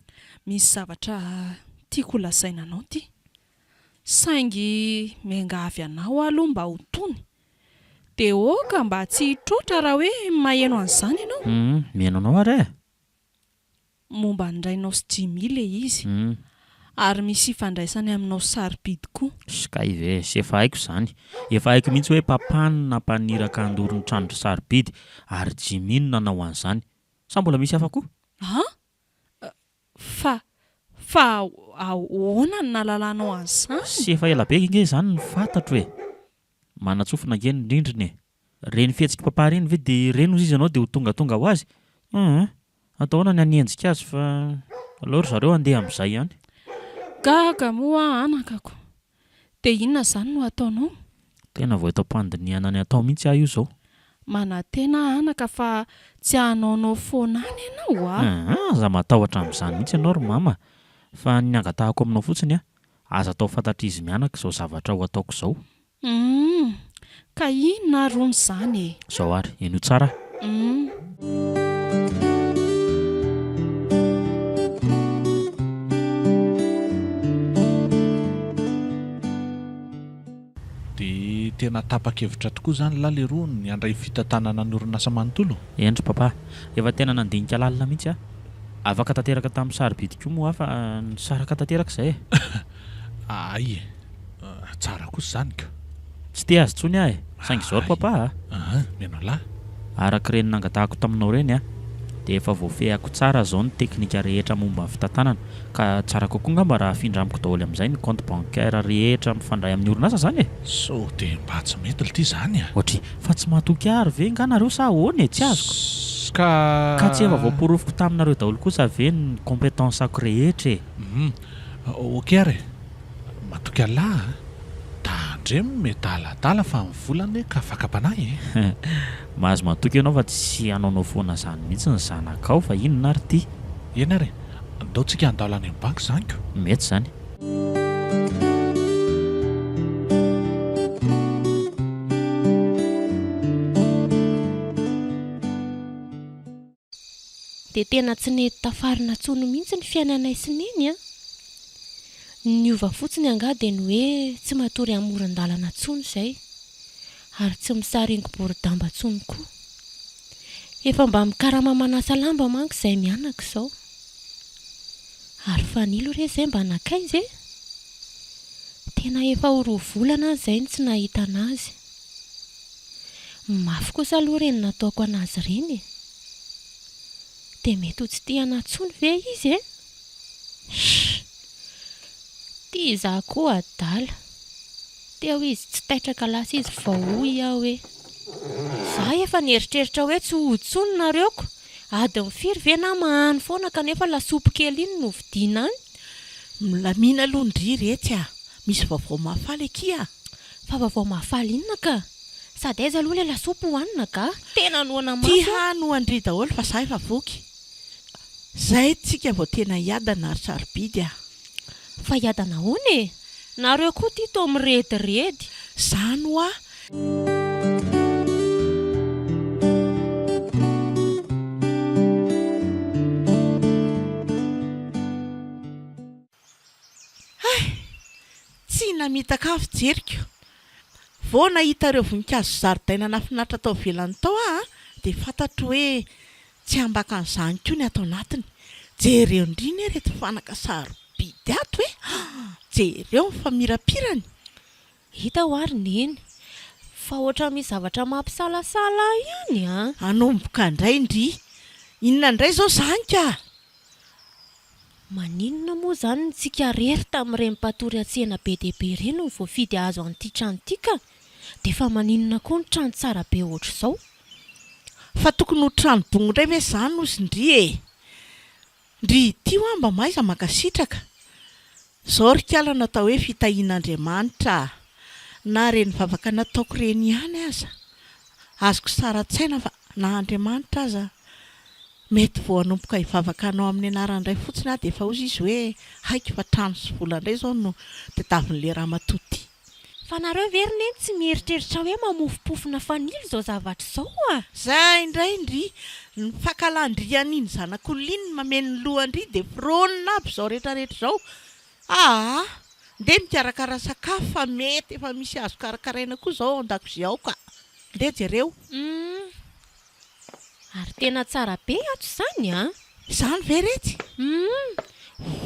[SPEAKER 1] Misy zavatra tiako holazaina anao ity. Saingy miangavy anao aho aloha mba ho tony. Dia aoka mba tsy hitroatra raha hoe maheno an'izany ianao.
[SPEAKER 2] Hum, mihaino anao ary e!
[SPEAKER 1] Momba ny rainao sy Jimmy ilay izy. Ary misy ifandraisany aminao sarobidy koa.
[SPEAKER 2] Skay ve? Sy efa haiko izany. Efa haiko mihitsy hoe papa no nampaniraka handoro ny tranon-dry sarobidy ary Jimmy no nanao an'izany. Sa mbola misy hafa koa?
[SPEAKER 1] An? Fa, fa ahoana no nahalalanao an'izany?
[SPEAKER 2] Sy efa ela be ange izany no fantatro e! Manatsofina ange ny rindrina e! Reny fihetsik'i papa reny ve dia reny hozy izy ianao dia ho tongatonga ho azy? Hum! Atao ahoana ny hanenjika azy fa aleo ry zareo handeha amin'izay ihany.
[SPEAKER 1] Gaga moa aho anakako. Dia inona izany no hataonao?
[SPEAKER 2] Tena vao eto am-pandinihana ny hatao mihitsy aho io izao.
[SPEAKER 1] Manantena aho anaka fa tsy hanaonao foana any ianao a!
[SPEAKER 2] Hum! Aza matahotra amin'izany mihitsy ianao ry mama fa ny angatahako aminao fotsiny a! Aza atao fantatr'izy mianaka izao zavatra ho ataoko izao.
[SPEAKER 1] Humm! Ka inona ary hono izany e?
[SPEAKER 2] Izao ary, henoy tsara aho.
[SPEAKER 1] Humm.
[SPEAKER 5] Dia tena tapa-kevitra tokoa izany lahy leroa ny handray fitantanana ny orinasa manontolo?
[SPEAKER 2] Eny ry papa, efa tena nandinika lalina mihitsy aho. Afaka tanteraka tamin'ny sarobidy koa moa aho fa nisaraka tanteraka izay e.
[SPEAKER 5] Hay e! Tsara kosa izany ka!
[SPEAKER 2] Tsy te azy intsony aho e! Saingy izao ry papa a!
[SPEAKER 5] Aa, mihaino an'lah.
[SPEAKER 2] Araka ireny nangatahako taminao ireny a, dia efa voafehiko tsara izao ny teknika rehetra momba ny fitantanana, ka tsara kokoa angamba raha afindra amiko daholo amin'izay ny compte bancaire rehetra mifandray amin'ny orinasa izany e!
[SPEAKER 5] Sao dia mba tsy mety lty izany a!
[SPEAKER 2] Ohatry, fa tsy matoky ahy ary ve nga nareo sa ahoana e? Tsy azoko.
[SPEAKER 5] Ka.
[SPEAKER 2] Ka tsy efa voaporofoko taminareo daholo kosa ve ny compétence-ko rehetra e?
[SPEAKER 5] Hum, ok ary e! Matoky Allah a! Tandremo miadaladala fa ny vola anie ka fakam-panahy e!
[SPEAKER 2] Mahazo matoky ianao fa tsy hanaonao foana izany mihitsy ny zanakao fa inona ary ity?
[SPEAKER 5] Eny ary e! Ndao tsika handalo any amin'ny banky izany ko!
[SPEAKER 2] Mety izany.
[SPEAKER 3] Dia tena tsy nety tafarina intsony mihitsy ny fiainanay sy Neny an! Ny niova fotsiny angaha dia ny hoe tsy matory amoron-dalana intsony izay, ary tsy misaringo boridamba intsony koa. Efa mba mikarama manasa lamba manko izahay mianaka izao. Ary Fanilo re izay mba nankaiza e? Tena efa ho roa volana aho izay no tsy nahita an'azy. Mafy kosa aloha ireny nataoko an'azy ireny e! Dia mety ho tsy tia anà intsony ve izy e? Shh! Tia izaho koa adala. Teo izy tsy taitra ka lasa izy vao hoy aho hoe. Izaho efa nieritreritra hoe tsy hody intsony nareo ko! Adiny firy ve nama any foana kanefa lasopy kely iny no vidiana any?
[SPEAKER 4] Milamina aloha ndry retsy a! Misy vaovao mahafaly akia a!
[SPEAKER 3] Fa vaovao mahafaly inona ka? Sady aiza aloha ilay lasopy hohanina ga? Tena noana
[SPEAKER 4] Ty
[SPEAKER 3] mafy aho.
[SPEAKER 4] hano an-dry daholo fa za efa voky. Zay tsika vao tena hiadana ry sarobidy a!
[SPEAKER 3] Fa hiadana ahoana e? Nareo koa ty toa mirediredy.
[SPEAKER 4] Zany hoa! Hay! Tsy namitaka ahy fijeriko. Vao nahita ireo voninkazo zaridaina nahafinaritra tao ivelany tao aho dia fantatro hoe tsy ambaka an'izany koa ny ato anatiny. Jereo ndry anie ireto fanaka sarobidy ato e! Jereo ny famirapirany!
[SPEAKER 3] Hita hoa ry Neny fa ohatran'ny misy zavatra mampisalasala ahy ihany an!
[SPEAKER 4] Hanomboka indray ndry! Inona indray izao izany ka?
[SPEAKER 3] Maninona moa izany ny tsika rery tamin'ireny mpatory an-tsena be dia be ireny no voafidy hahazo an'ity trano ity ka? Dia fa maninona koa ny trano tsara be ohatr'izao?
[SPEAKER 4] Fa tokony ho trano bongo indray ve izany hozy ndry e? Ndry ity hoa mba mahaiza mankasitraka. Zao ry kala no atao hoe fitahian'Andriamanitra a! Na reny vavaka nataoko reny ihany aza. Azoko sary an-tsaina fa na Andriamanitra aza mety vao hanomboka hivavaka anao amin'ny anaran-dRay fotsiny aho dia efa hozy izy hoe haiko fa trano sy vola indray izao no tadiavin'ilay ramatoa ity.
[SPEAKER 3] Fa nareo ve ry neny tsy mieritreritra hoe mamofompofona fanilo izao zavatra izao a!
[SPEAKER 4] Zay indray ndry! Ny fankahalan-dry an'iny zanak'olona iny no mameno ny lohan-dry dia foronina aby izao rehetrarehetra izao aa! Ndeha mikarakara sakafo fa mety efa misy azo karakaraina koa izao ao an-dakozia ao ka! Ndeha jereo!
[SPEAKER 3] Humm! Ary tena tsara be ato izany an!
[SPEAKER 4] Izany ve retsy?
[SPEAKER 3] Humm!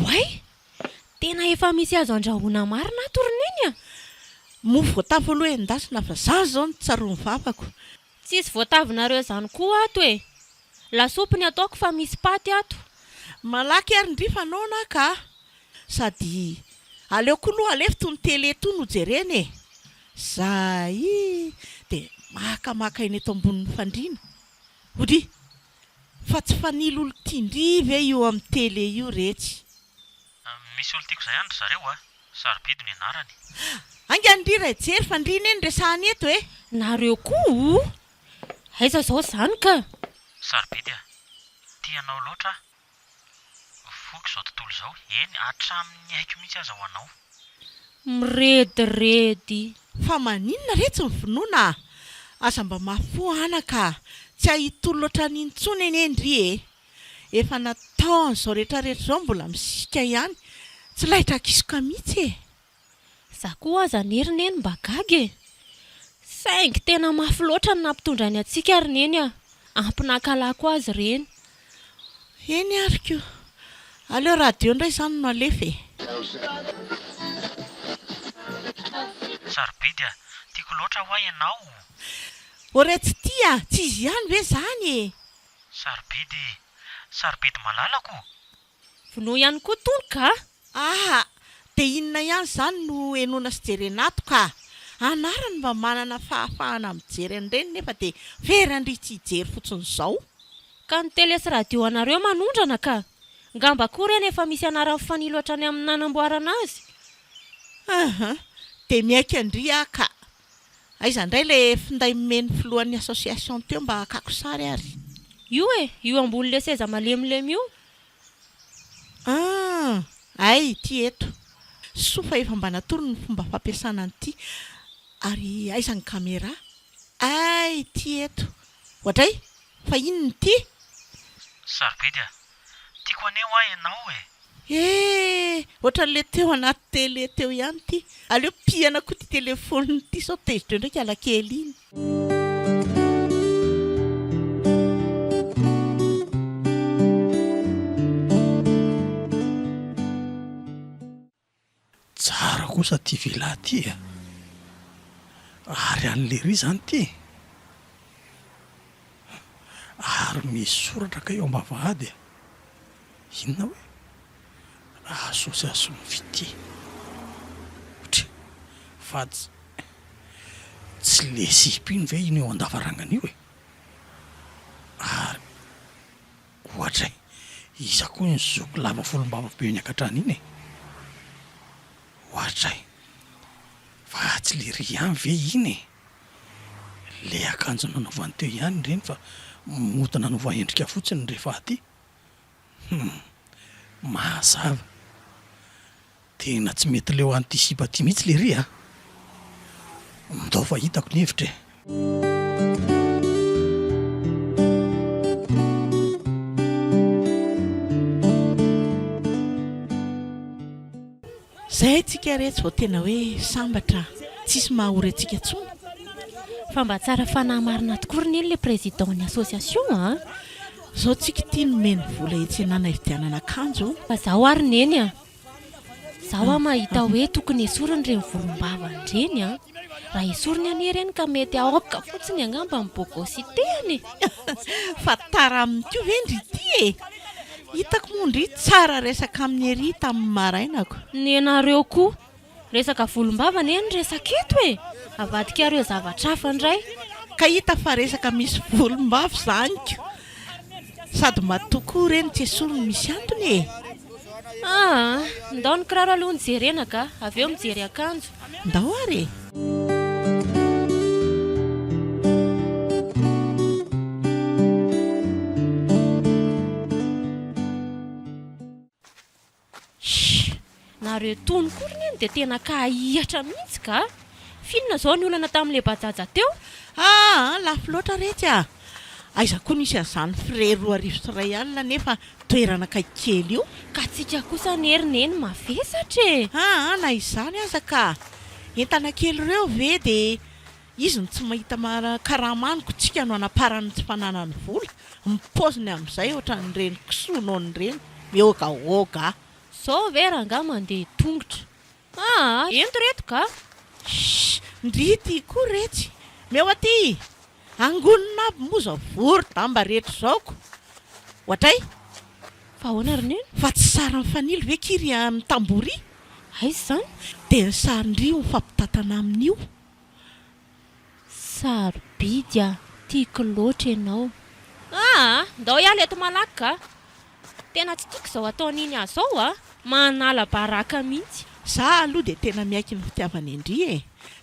[SPEAKER 3] Oay! Tena efa misy azo andrahoina marina ato ry Neny a!
[SPEAKER 4] Mofo voatavo aloha endasina fa zany zao no tsaroan'ny vavako.
[SPEAKER 3] Tsisy voatavonareo zany koa ato e! Lasopy ny ataoko fa misy paty ato.
[SPEAKER 4] Malaky ary ndry fa noana aho ka! Sady aleo koa aloha alefa tony télé tony ho jerena e! Zay dia makamaka aina eto ambonin'ny fandriana. Odry! Fa tsy fanilo olon-tian-dry ve io amin'ny télé io retsy?
[SPEAKER 2] Misy olon-tiako izay any ry zareo a! Sarobidy ny anarany.
[SPEAKER 4] Haingana ndry raha hijery fa ndry anie no resahana eto e!
[SPEAKER 3] Nareo koa o! Aiza izao izany ka!
[SPEAKER 2] Sarobidy a! Tia anao loatra aho. Voky izao tontolo izao, eny hatramin'ny aiko mihitsy aza ho anao.
[SPEAKER 3] Mirediredy.
[SPEAKER 4] Fa maninona retsy ny finoana a! Aza mba mafy fo anaka a! Tsy hahitolona ohatran'iny intsony anie ndry e! Efa natao an'izao rehetrarehetra izao mbola misisika ihany, tsy laitra akisoka mihitsy e!
[SPEAKER 3] Za koa aza anie ry neny mba gaga e! Saingy tena mafy loatra ny nampitondrainy antsika ry neny a! Ampy nankahalako azy ireny.
[SPEAKER 4] Eny ary ko! Aleo radio indray izany no alefa e!
[SPEAKER 2] Sarobidy a! Tiako loatra hoa ianao o!
[SPEAKER 4] O retsy ty a! Tsy izy ihany ve izany e!
[SPEAKER 2] Sarobidy, sarobidy malalako o!
[SPEAKER 3] Vonoy ihany koa tony ka!
[SPEAKER 4] Aha! Dia inona ihany izany no henoina sy jerena ato ka! Anarany mba manana fahafahana mijery an'ireny nefa dia very an-dry tsy hijery fotsiny izao.
[SPEAKER 3] Ka ny tele sy radio anareo manondrana ka! Ngamba koa ireny efa misy anaran'ny fanilo hatrany amin'ny nanamboarana azy.
[SPEAKER 4] Aha! Dia miaiky an-dry aho ka! Aiza indray ilay finday nomen'ny filohan'ny association teo mba hakako sary ary?
[SPEAKER 3] Io e! Io ambonin'ilay seza malemilemy io.
[SPEAKER 4] Ah! Hay ity eto. Soa fa efa mba natoro ny fomba fampiasana an'ity. Ary aiza ny camera? Hay ity eto. Oadray! Fa inona ity?
[SPEAKER 2] Sarobidy a! Tiako anie hoa ianao e!
[SPEAKER 4] Eh! Ohatran'ilay teo anaty télé teo ihany ity. Aleo pihana koa ity téléphone ity sao tezitra eo indray ikalakely iny.
[SPEAKER 6] Tsara kosa ity villa ity e! Ary an'i Lery izany ity? Ary misy soratra kay eo am-bavahady e! Inona hoe? Association Fitia. Otry! Fa tsy tsy le sipa iny ve iny eo an-davarangana io e? Ary ohatray, iza koa iny zoky lava volombava be niakatrany iny e? Ohatray, fa tsy le ry ihany ve iny e? Le akanjo nanaovany teo ihany ireny fa mody nanova endrika fotsiny rehefa aty. Hum! Mazava. Tena tsy mety leo an'ity sipa ity mihitsy lery a! Ndao fa hitako ny hevitra e!
[SPEAKER 4] Zay tsika retsy vao tena hoe sambatra tsisy maha ory antsika tsony.
[SPEAKER 3] Fa mba tsara fanahy marina tokoa ry neny le président ny association a!
[SPEAKER 4] Zao tsika ity nomeny vola hitsenana hividianana akanjo.
[SPEAKER 3] Fa zaho ary neny a! Zaho a mahita hoe tokony esoriny ireny volombavany ireny a! Raha esoriny anie ireny ka mety aoka fotsiny angamba ny bogositehany e!
[SPEAKER 4] Fa tara aminy koa ve ndry ity e! Hitako moa ndry tsara resaka aminy ery tamin'ny marainako.
[SPEAKER 3] Nenareo koa! Resaka volombava anie ny resaka eto e! Avadikareo zavatra hafa indray.
[SPEAKER 4] Ka hita fa resaka misy volombava izany ko! Sady matoa koa ireny tsy esoriny misy antony e!
[SPEAKER 3] Aa! Ndao ny kiraro aloha no jerena ka! Avy eo mijery akanjo.
[SPEAKER 4] Ndao ary e!
[SPEAKER 3] Nareo tony koa ry neny dia tena kahihatra mihitsy ka! F'inona izao ny olana tamin'ilay bajaja teo?
[SPEAKER 4] Aa lafo loatra retsy a! Aiza koa nisy an'izany frais 2100 nefa toerana akaiky kely io?
[SPEAKER 3] Ka tsika kosa anie ry neny mavesatra e!
[SPEAKER 4] Aa na izany aza ka! Entana kely ireo ve dia izy no tsy mahita karama any ko tsika no anaparany ny tsy fananany vola? Ny paoziny amin'izay ohatran'ireny kisoa noana ireny, mihogahoga.
[SPEAKER 3] Zao ve rangaha mandeha tongotra? Aa ento reto ka!
[SPEAKER 4] Shh! Ndry ity koa retsy! Meo aty! Angonina aby moa zao vory damba rehetra izao ko! Ohatray!
[SPEAKER 3] Fa ahoana ry neny?
[SPEAKER 4] Fa tsy sarin'i Fanilo ve ki ry amin'ny tamboria?
[SPEAKER 3] Aiza izany?
[SPEAKER 4] Dia ny sarin-dry io mifampitantana amin'io.
[SPEAKER 3] Sarobidy a! Tiako loatra ianao. Aa! Ndao hiala eto malaky ka! Tena tsy tiako izao ataon'iny ahy izao a! Manala baraka mihitsy.
[SPEAKER 4] Za aloha dia tena miaiky ny fitiavany an-dry e!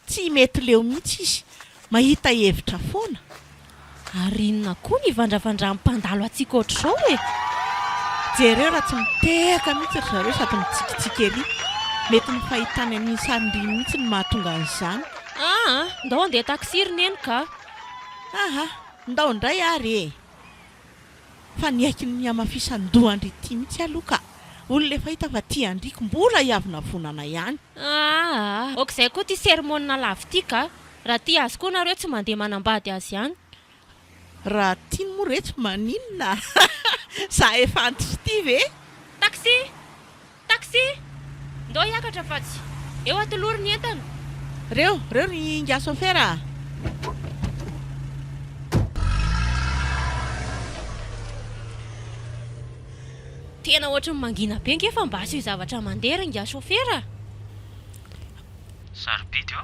[SPEAKER 4] Tsy mety leo mihitsy izy, mahita hevitra foana.
[SPEAKER 3] Ary inona koa ny ivandravandran'ny mpandalo antsika ohatr'izao e?
[SPEAKER 4] Jereo raha tsy mitehaka mihitsy ry zareo sady mitsikitsiky ery. Mety ny fahitany an'iny sarin-dry iny mihitsy no mahatonga an'izany.
[SPEAKER 3] Aa! Ndao handeha taxi ry neny ka!
[SPEAKER 4] Aha! Ndao indray ary e! Fa niaiky ny hamafisan-dohan-dry ity mihitsy aloha ka! Olona efa hita fa tia an-dry ko mbola hiavonavonana ihany.
[SPEAKER 3] Aa! Aok'izay koa ity sermona lava ity ka! Raha tia azy koa nareo tsy mandeha manambady azy ihany.
[SPEAKER 4] Raha tiany moa retsy maninona? Za efa antitra ity ve?
[SPEAKER 3] Taxi! Taxi! Ndao hiakatra fa tsy eo atolory ny entana.
[SPEAKER 4] Reo, reo ry ingahy sôfera a!
[SPEAKER 3] Tena ohatry ny mangina be nge fa mba asio zavatra mandeha ry ingahy sôfera a!
[SPEAKER 2] Sarobidy ô!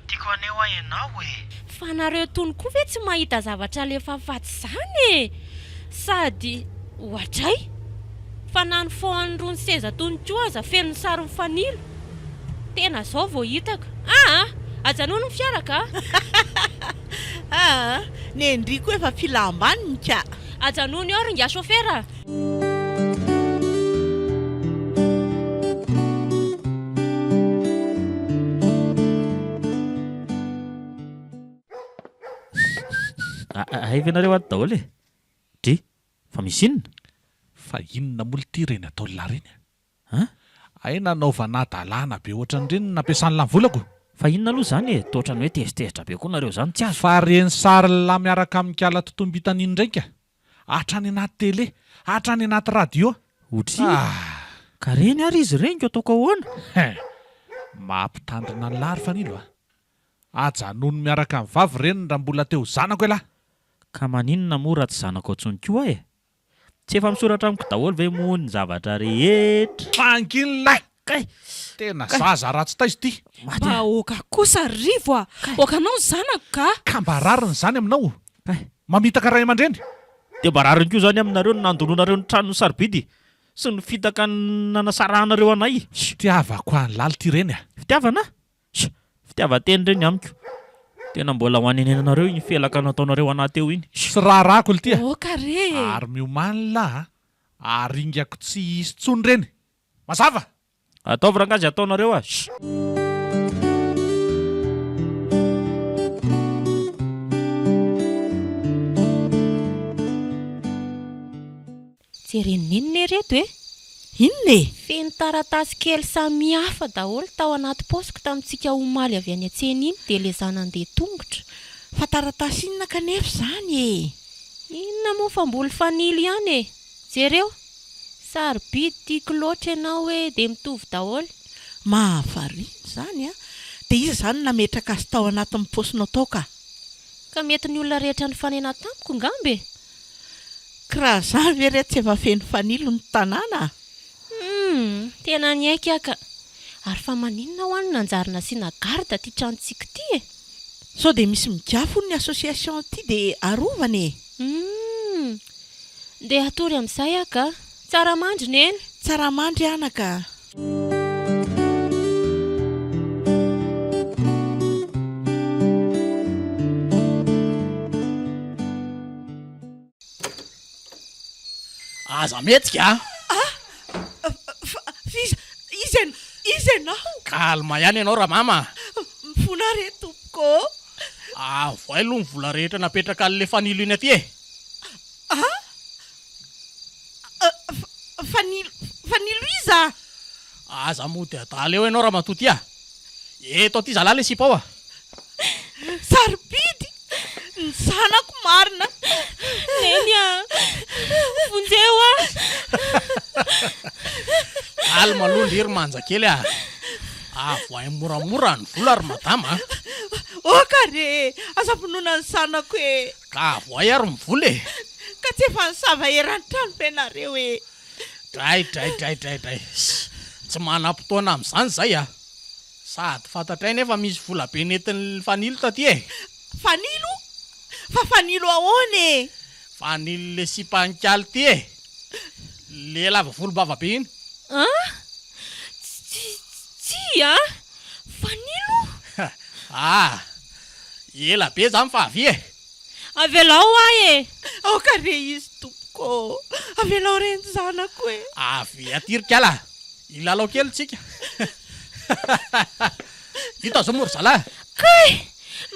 [SPEAKER 2] Tiako haneho ahy ianao e!
[SPEAKER 3] Fa nareo tony koa ve tsy mahita zavatra alefa faty zany e! Sady oadray! Fa na ny fond-n'irony seza tony koa aza feno ny sarin'ny fanilo! Tena zao vao hitako! Aa! Ajanony ny fiara ka!
[SPEAKER 4] Aa! Nendry koa efa filam-baniny ka!
[SPEAKER 3] Ajanony eo ry ingahy chauffeur a!
[SPEAKER 2] Hay ve nareo ato daholo e? Dry, fa misy inona?
[SPEAKER 5] Fa inona moa lty ireny ataon'lah ireny a?
[SPEAKER 2] An?
[SPEAKER 5] Hay nanaovana hadalana be ohatran'ireny no nampiasan'lah ny volako?
[SPEAKER 2] Fa inona aloha izany e? Toa ohatran'ny hoe tezitezitra be koa nareo izany, tsy azoko.
[SPEAKER 5] Fa reny sarin'lah miaraka amin'ikala totombitana iny indray ka! Hatrany anaty télé, hatrany anaty radio.
[SPEAKER 2] Otria! Ka reny ary izy ireny ko ataoko ahoana?
[SPEAKER 5] Hein! Mampitandrina an'lah ry Fanilo a! Ajanony miaraka amin'ny vavy reny raha mbola te ho zanako elah!
[SPEAKER 2] Ka maninona moa raha tsy zanako intsony koa e? Tsy efa misoratra amiko daholo ve moa ny zavatra rehetra?
[SPEAKER 5] Manginy lahy!
[SPEAKER 2] Kay!
[SPEAKER 5] Tena zaza ratsy taiza ity?
[SPEAKER 2] Maty
[SPEAKER 1] Mba
[SPEAKER 2] a!
[SPEAKER 1] aoka kosa ry Rivo a! Aoka anao ny zanako ka!
[SPEAKER 5] Ka mba rariny izany aminao?
[SPEAKER 2] Kay!
[SPEAKER 5] Mamitaka ray aman-dreny?
[SPEAKER 2] Dia mba rariny koa izany aminareo ny nandoroanareo ny tranon'i Sarobidy sy ny fitaka nanasarahanareo anay?
[SPEAKER 5] Fitiavako an'i Laly ity reny a!
[SPEAKER 2] Fitiavana? Sh! Fitiavan-tena ireny amiko. Tena mbola ho anenenanareo iny felaka nataonareo anah teo iny.
[SPEAKER 5] Sh! Tsy raharahako lty a!
[SPEAKER 1] Aoka re e!
[SPEAKER 5] Ary miomany lah a! Aringako tsy hisy tsony reny! Mazava!
[SPEAKER 2] Ataovy rangahy izay ataonareo a! Sh!
[SPEAKER 3] Jeren'i Neny ne reto e!
[SPEAKER 4] Inona e?
[SPEAKER 3] Feno taratasy kely samihafa daholo tao anaty paosiko tamintsika omaly avy any an-tsena iny dia le za nandeha tongotra.
[SPEAKER 4] Fa taratasy inona kanefa izany e?
[SPEAKER 3] Inona moa fa mbola fanilo ihany e! Jereo! Sarobidy tiako loatra ianao hoe dia mitovy daholo.
[SPEAKER 4] Mahavariana izany an! Dia iza izany no nametraka azy tao anatin'ny paosinao tao ka?
[SPEAKER 3] Ka mety ny olona rehetra nifanena tamiko ngamba e!
[SPEAKER 4] K'raha zany ve re tsy efa feno fanilo ny tanàna?
[SPEAKER 3] Humm! Tena niaiky aho ka! Ary fa maninona hoa no nanjary nasiana garde ity tranontsika ity e?
[SPEAKER 4] Sao dia misy migafy hono ny association ity dia arovana e!
[SPEAKER 3] Humm! Ndeha hatory amin'izay aho ka! Tsara mandry Neny!
[SPEAKER 4] Tsara mandry anaka a!
[SPEAKER 6] Aza mihetsika a!
[SPEAKER 4] Ah! Fa, f'iza, iza ianao?
[SPEAKER 6] Calme ihany ianao ramama a!
[SPEAKER 4] Mifona re tompoko ô!
[SPEAKER 6] Avoay aloha ny vola rehetra napetraka an'ilay fanilo iny aty e!
[SPEAKER 4] A! Fanilo, fanilo iza?
[SPEAKER 6] Aza mody adala eo ianao ramatoa ty a! Eto aty zalahy le sipa ao a!
[SPEAKER 4] Sarobidy! Ny zanako marina!
[SPEAKER 3] Neny a! Vonjeo aho!
[SPEAKER 6] Calme aloha lery manja kely a! Avoahy moramora ny vola ry madama a!
[SPEAKER 4] Oka re! Aza vonoina ny zanako e!
[SPEAKER 6] Ka avoahy ary ny vola e!
[SPEAKER 4] Ka tsy efa nisava eran'ny trano ve nareo e!
[SPEAKER 6] Dray dray dray dray dray. Tsy manam-potoana amin'izany izay a! Sady fantatray nefa misy vola be nentin'i Fanilo taty e!
[SPEAKER 4] Fanilo? Fa Fanilo ahoana e?
[SPEAKER 6] Fanilo le sipan'i Kally ty e! Le lava volombava be iny.
[SPEAKER 3] An? Tsia a! Fanilo?
[SPEAKER 6] Ah! Ela be zany fa avia e!
[SPEAKER 3] Avelao aho e!
[SPEAKER 4] Aoka re izy tompoko ô! Avelao re ny zanako e!
[SPEAKER 6] Avia aty ry kala! Hilalao kely tsika! Vita zao moa ry zalahy!
[SPEAKER 3] Kay!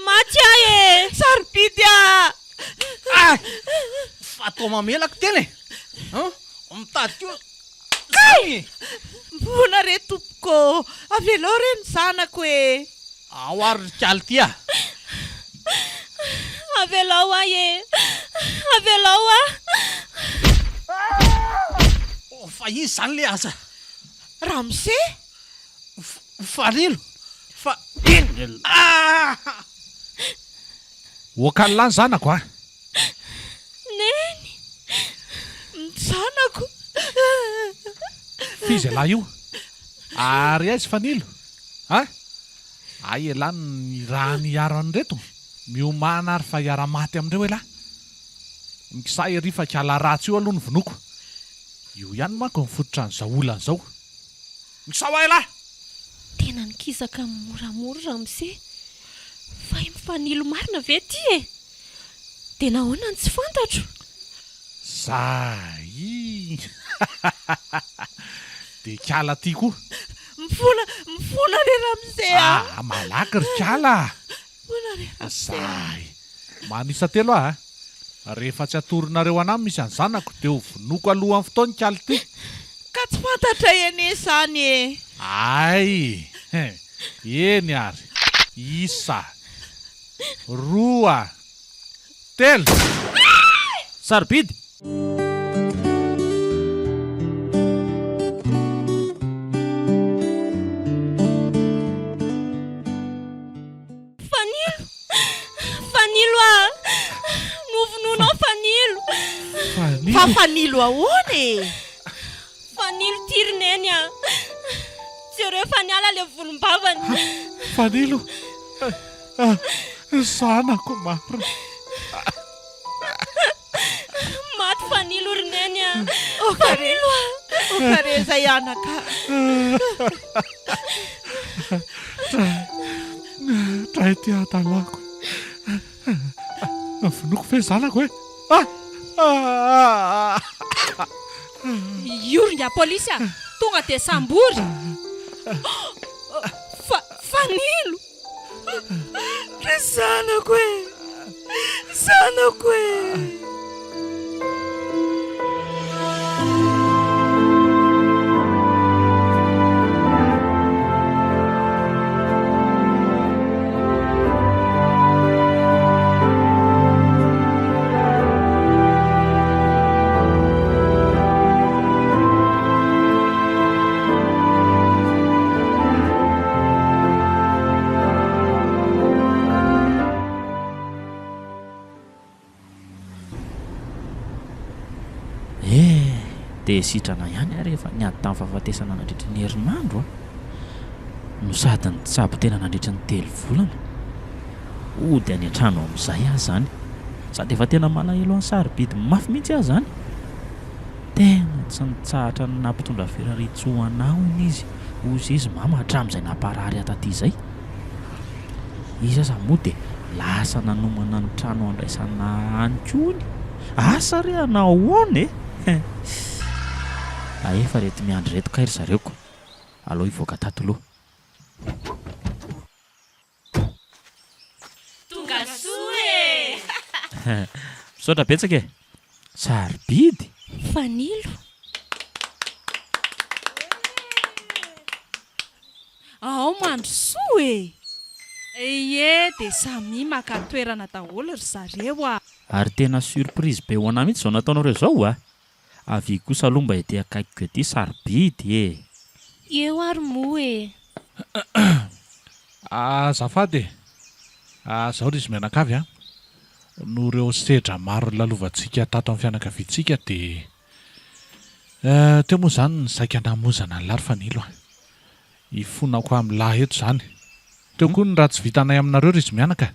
[SPEAKER 3] Maty aho e!
[SPEAKER 4] Sarobidy ah!
[SPEAKER 6] Ah! Fa toa mamelako tena e! An! Mitady koa
[SPEAKER 4] Kay! Mivona re tompoko ô! Avelao re ny zanako e!
[SPEAKER 6] Ao ary ry kally ty a!
[SPEAKER 3] Avelao ahy e! Avelao aho!
[SPEAKER 6] Fa iza izany le aza?
[SPEAKER 4] Ramose?
[SPEAKER 6] Fanilo? Fa inn? Ah!
[SPEAKER 5] Oakan'lah ny zanako a!
[SPEAKER 3] Neny!
[SPEAKER 4] Ny zanako!
[SPEAKER 5] F'iza ialahy io? Ary aiza Fanilo? A! Hay elah ny raha niaro an'ireto? Miomàna ary fa hiara-maty amin'ireo elah! Mikisaha ery fa kala ratsy io aloha no vonoiko! Io ihany manko ny fototra an'izao olana izao! Mikisaha hoa elah!
[SPEAKER 3] Tena nikisaka moramora ramose! Fa i Mifanilo marina ve ity e? Dia nahoana no tsy fantatro?
[SPEAKER 5] Zay! Dia kala ty koa.
[SPEAKER 4] Mifona, mifona re ramose a!
[SPEAKER 5] Ah, malaky ry kala a!
[SPEAKER 4] Mifona re ramose a!
[SPEAKER 5] Zay! Manisa telo aho a! Rehefa tsy atoronareo anah misy an'ny zanako dia ho vonoiko alohan'ny fotoany kala ty.
[SPEAKER 4] Ka tsy fantatray anie izany e!
[SPEAKER 5] Ay! Eny ary! Isa! Roa! Telo!
[SPEAKER 2] Sarobidy!
[SPEAKER 3] Fanilo! Fanilo a! Novonoinao Fanilo!
[SPEAKER 5] Fanilo!
[SPEAKER 4] Fa Fanilo ahoana e?
[SPEAKER 3] Fanilo ty ry Neny a! Jereo fa niala le volombavany!
[SPEAKER 5] Fanilo! Zanako marina!
[SPEAKER 3] Maty Fanilo ry Neny a!
[SPEAKER 4] Oka re! Oka re izay anaka!
[SPEAKER 5] Dray! Dray ty hadalako! Vonoiko ve zanako e?
[SPEAKER 1] Io ry ingahy polisy a! Tonga dia sambory! Fa, Fanilo!
[SPEAKER 4] Ry zanako e! Zanako e!
[SPEAKER 2] Eh! Dia sitrana ihany aho rehefa niady tamin'ny fahafatesana nandritry ny herinandro a! No sady nitsabo tena nandritry ny telo volana. Hody any an-trano amin'izay aho izany. Sady efa tena malahelo an'i Sarobidy mafy mihitsy aho izany. Tena tsy nitsahatra ny nampitondra firarian-tsoa anà hono izy, hozy izy mama hatramin'izay namparary ahy taty izay. Izy aza moa dia lasa nanomana ny trano handraisana ahy any koa hono. Asa re hanao ahoana e! Ahefa ireto miandry ireto kay ry zareo ko. Aleo hivoaka tato loha.
[SPEAKER 1] Tonga soa e!
[SPEAKER 2] Misaotra betsaka e! Sarobidy!
[SPEAKER 3] Fanilo.
[SPEAKER 1] Ao mandrosoa e! Ie dia samia maka toerana daholo ry zareo a!
[SPEAKER 2] Ary tena surprise be ho anah mihitsy izao nataonareo izao a! Avia kosa aloha mba ety akaikiko ety sarobidy e!
[SPEAKER 3] Eo ary moa e!
[SPEAKER 5] Azafady e! Zao ry izy mianakavy a! Noho ireo sedra maro lalovantsika tato amin'ny fianakaviantsika dia teo moa izany ny saika namoizana an'i Lary Fanilo a! Ifonako amin'lah eto izany. Teo koa ny ratsy vitanay aminareo ry izy mianaka a!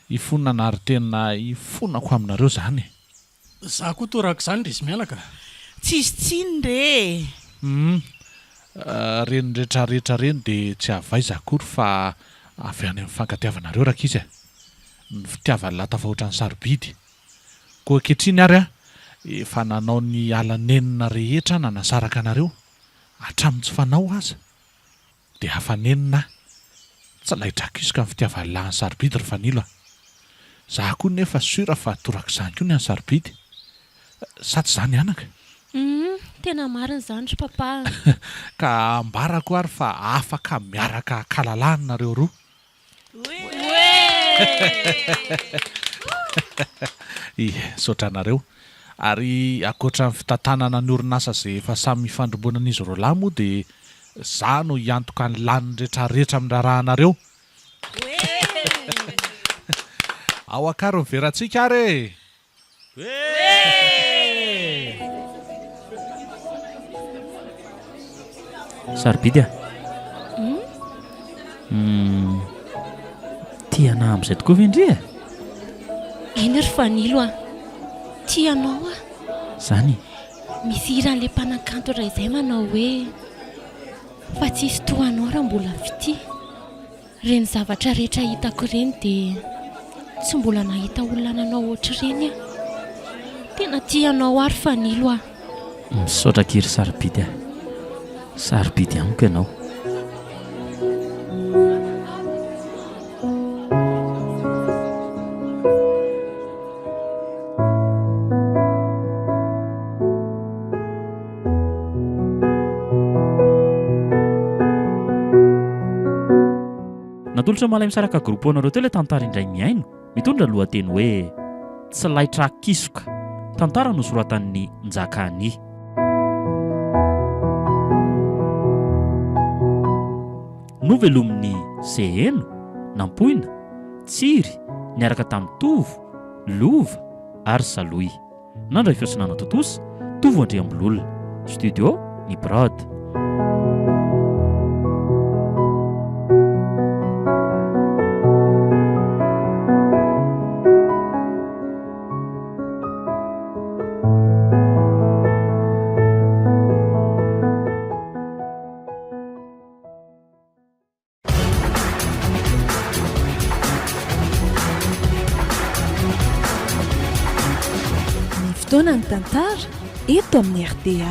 [SPEAKER 5] Ifonana ary tena ifonako aminareo izany e!
[SPEAKER 6] Za koa torak'izany ry izy mianaka.
[SPEAKER 4] Tsisy tsiny re e!
[SPEAKER 5] Humm. Reny retraretra reny dia tsy avy aiza akory fa avy any amin'ny fankatiavanareo rankizy a! Ny fitiavan'lah tafahoatra ny sarobidy. Koa ankehitriny ary aho efa nanao ny ala nenina rehetra nanasaraka anareo, hatramin'ny tsy fanao aza. Dia afa-nenina aho. Tsy laidrak'isoka ny fitiavan'lah an'i Sarobidy ry Fanilo a! Za koa nefa sûr fa torak'izany koa ny an'i Sarobidy. Sa tsy izany anaka?
[SPEAKER 3] Humm, tena marina izany ry papa a!
[SPEAKER 5] Ka ambarako ary fa afaka miaraka ankalalahana nareo roa. Ie, misaotra anareo. Ary ankoatra ny fitantanana ny orinasa izay efa samy ifandrombonan'izy roalahy moa dia za no hiantoka ny lany retraretra amin'ny raharahanareo. Ao akaro ny verantsika ary e!
[SPEAKER 2] Sarobidy a! Hum. Tia anah amin'izay tokoa ve ndry e?
[SPEAKER 3] Eny ry Fanilo a! Tia anao aho.
[SPEAKER 2] Zany?
[SPEAKER 3] Misy hiran'ilay mpanakanto iray izay manao hoe, Fa tsisy toa anao raha mbola fitia. Ireny zavatra rehetra hitako ireny dia tsy mbola nahita olona nanao ohatr'ireny aho. Tena tia anao aho ry Fanilo a!
[SPEAKER 2] Misaotra akia ry Sarobidy a! Sarobidy amiko ianao. Natolotra Malay Misaraka Groupe ho anareo teo ilay tantara indray mihaino, mitondra lohateny hoe Tsy laitra kisoka, tantara nosoratan'i Njakani. Novelomin'i Seheno, Nampoina, Tsiry, niaraka tamin'i Tovo, Lova ary Salohy. Nandray feo sy nanatontosa, Tovo Andriambololona. Studio, Ny Prod.
[SPEAKER 1] Ny fotoana ny tantara eto amin'ny rta.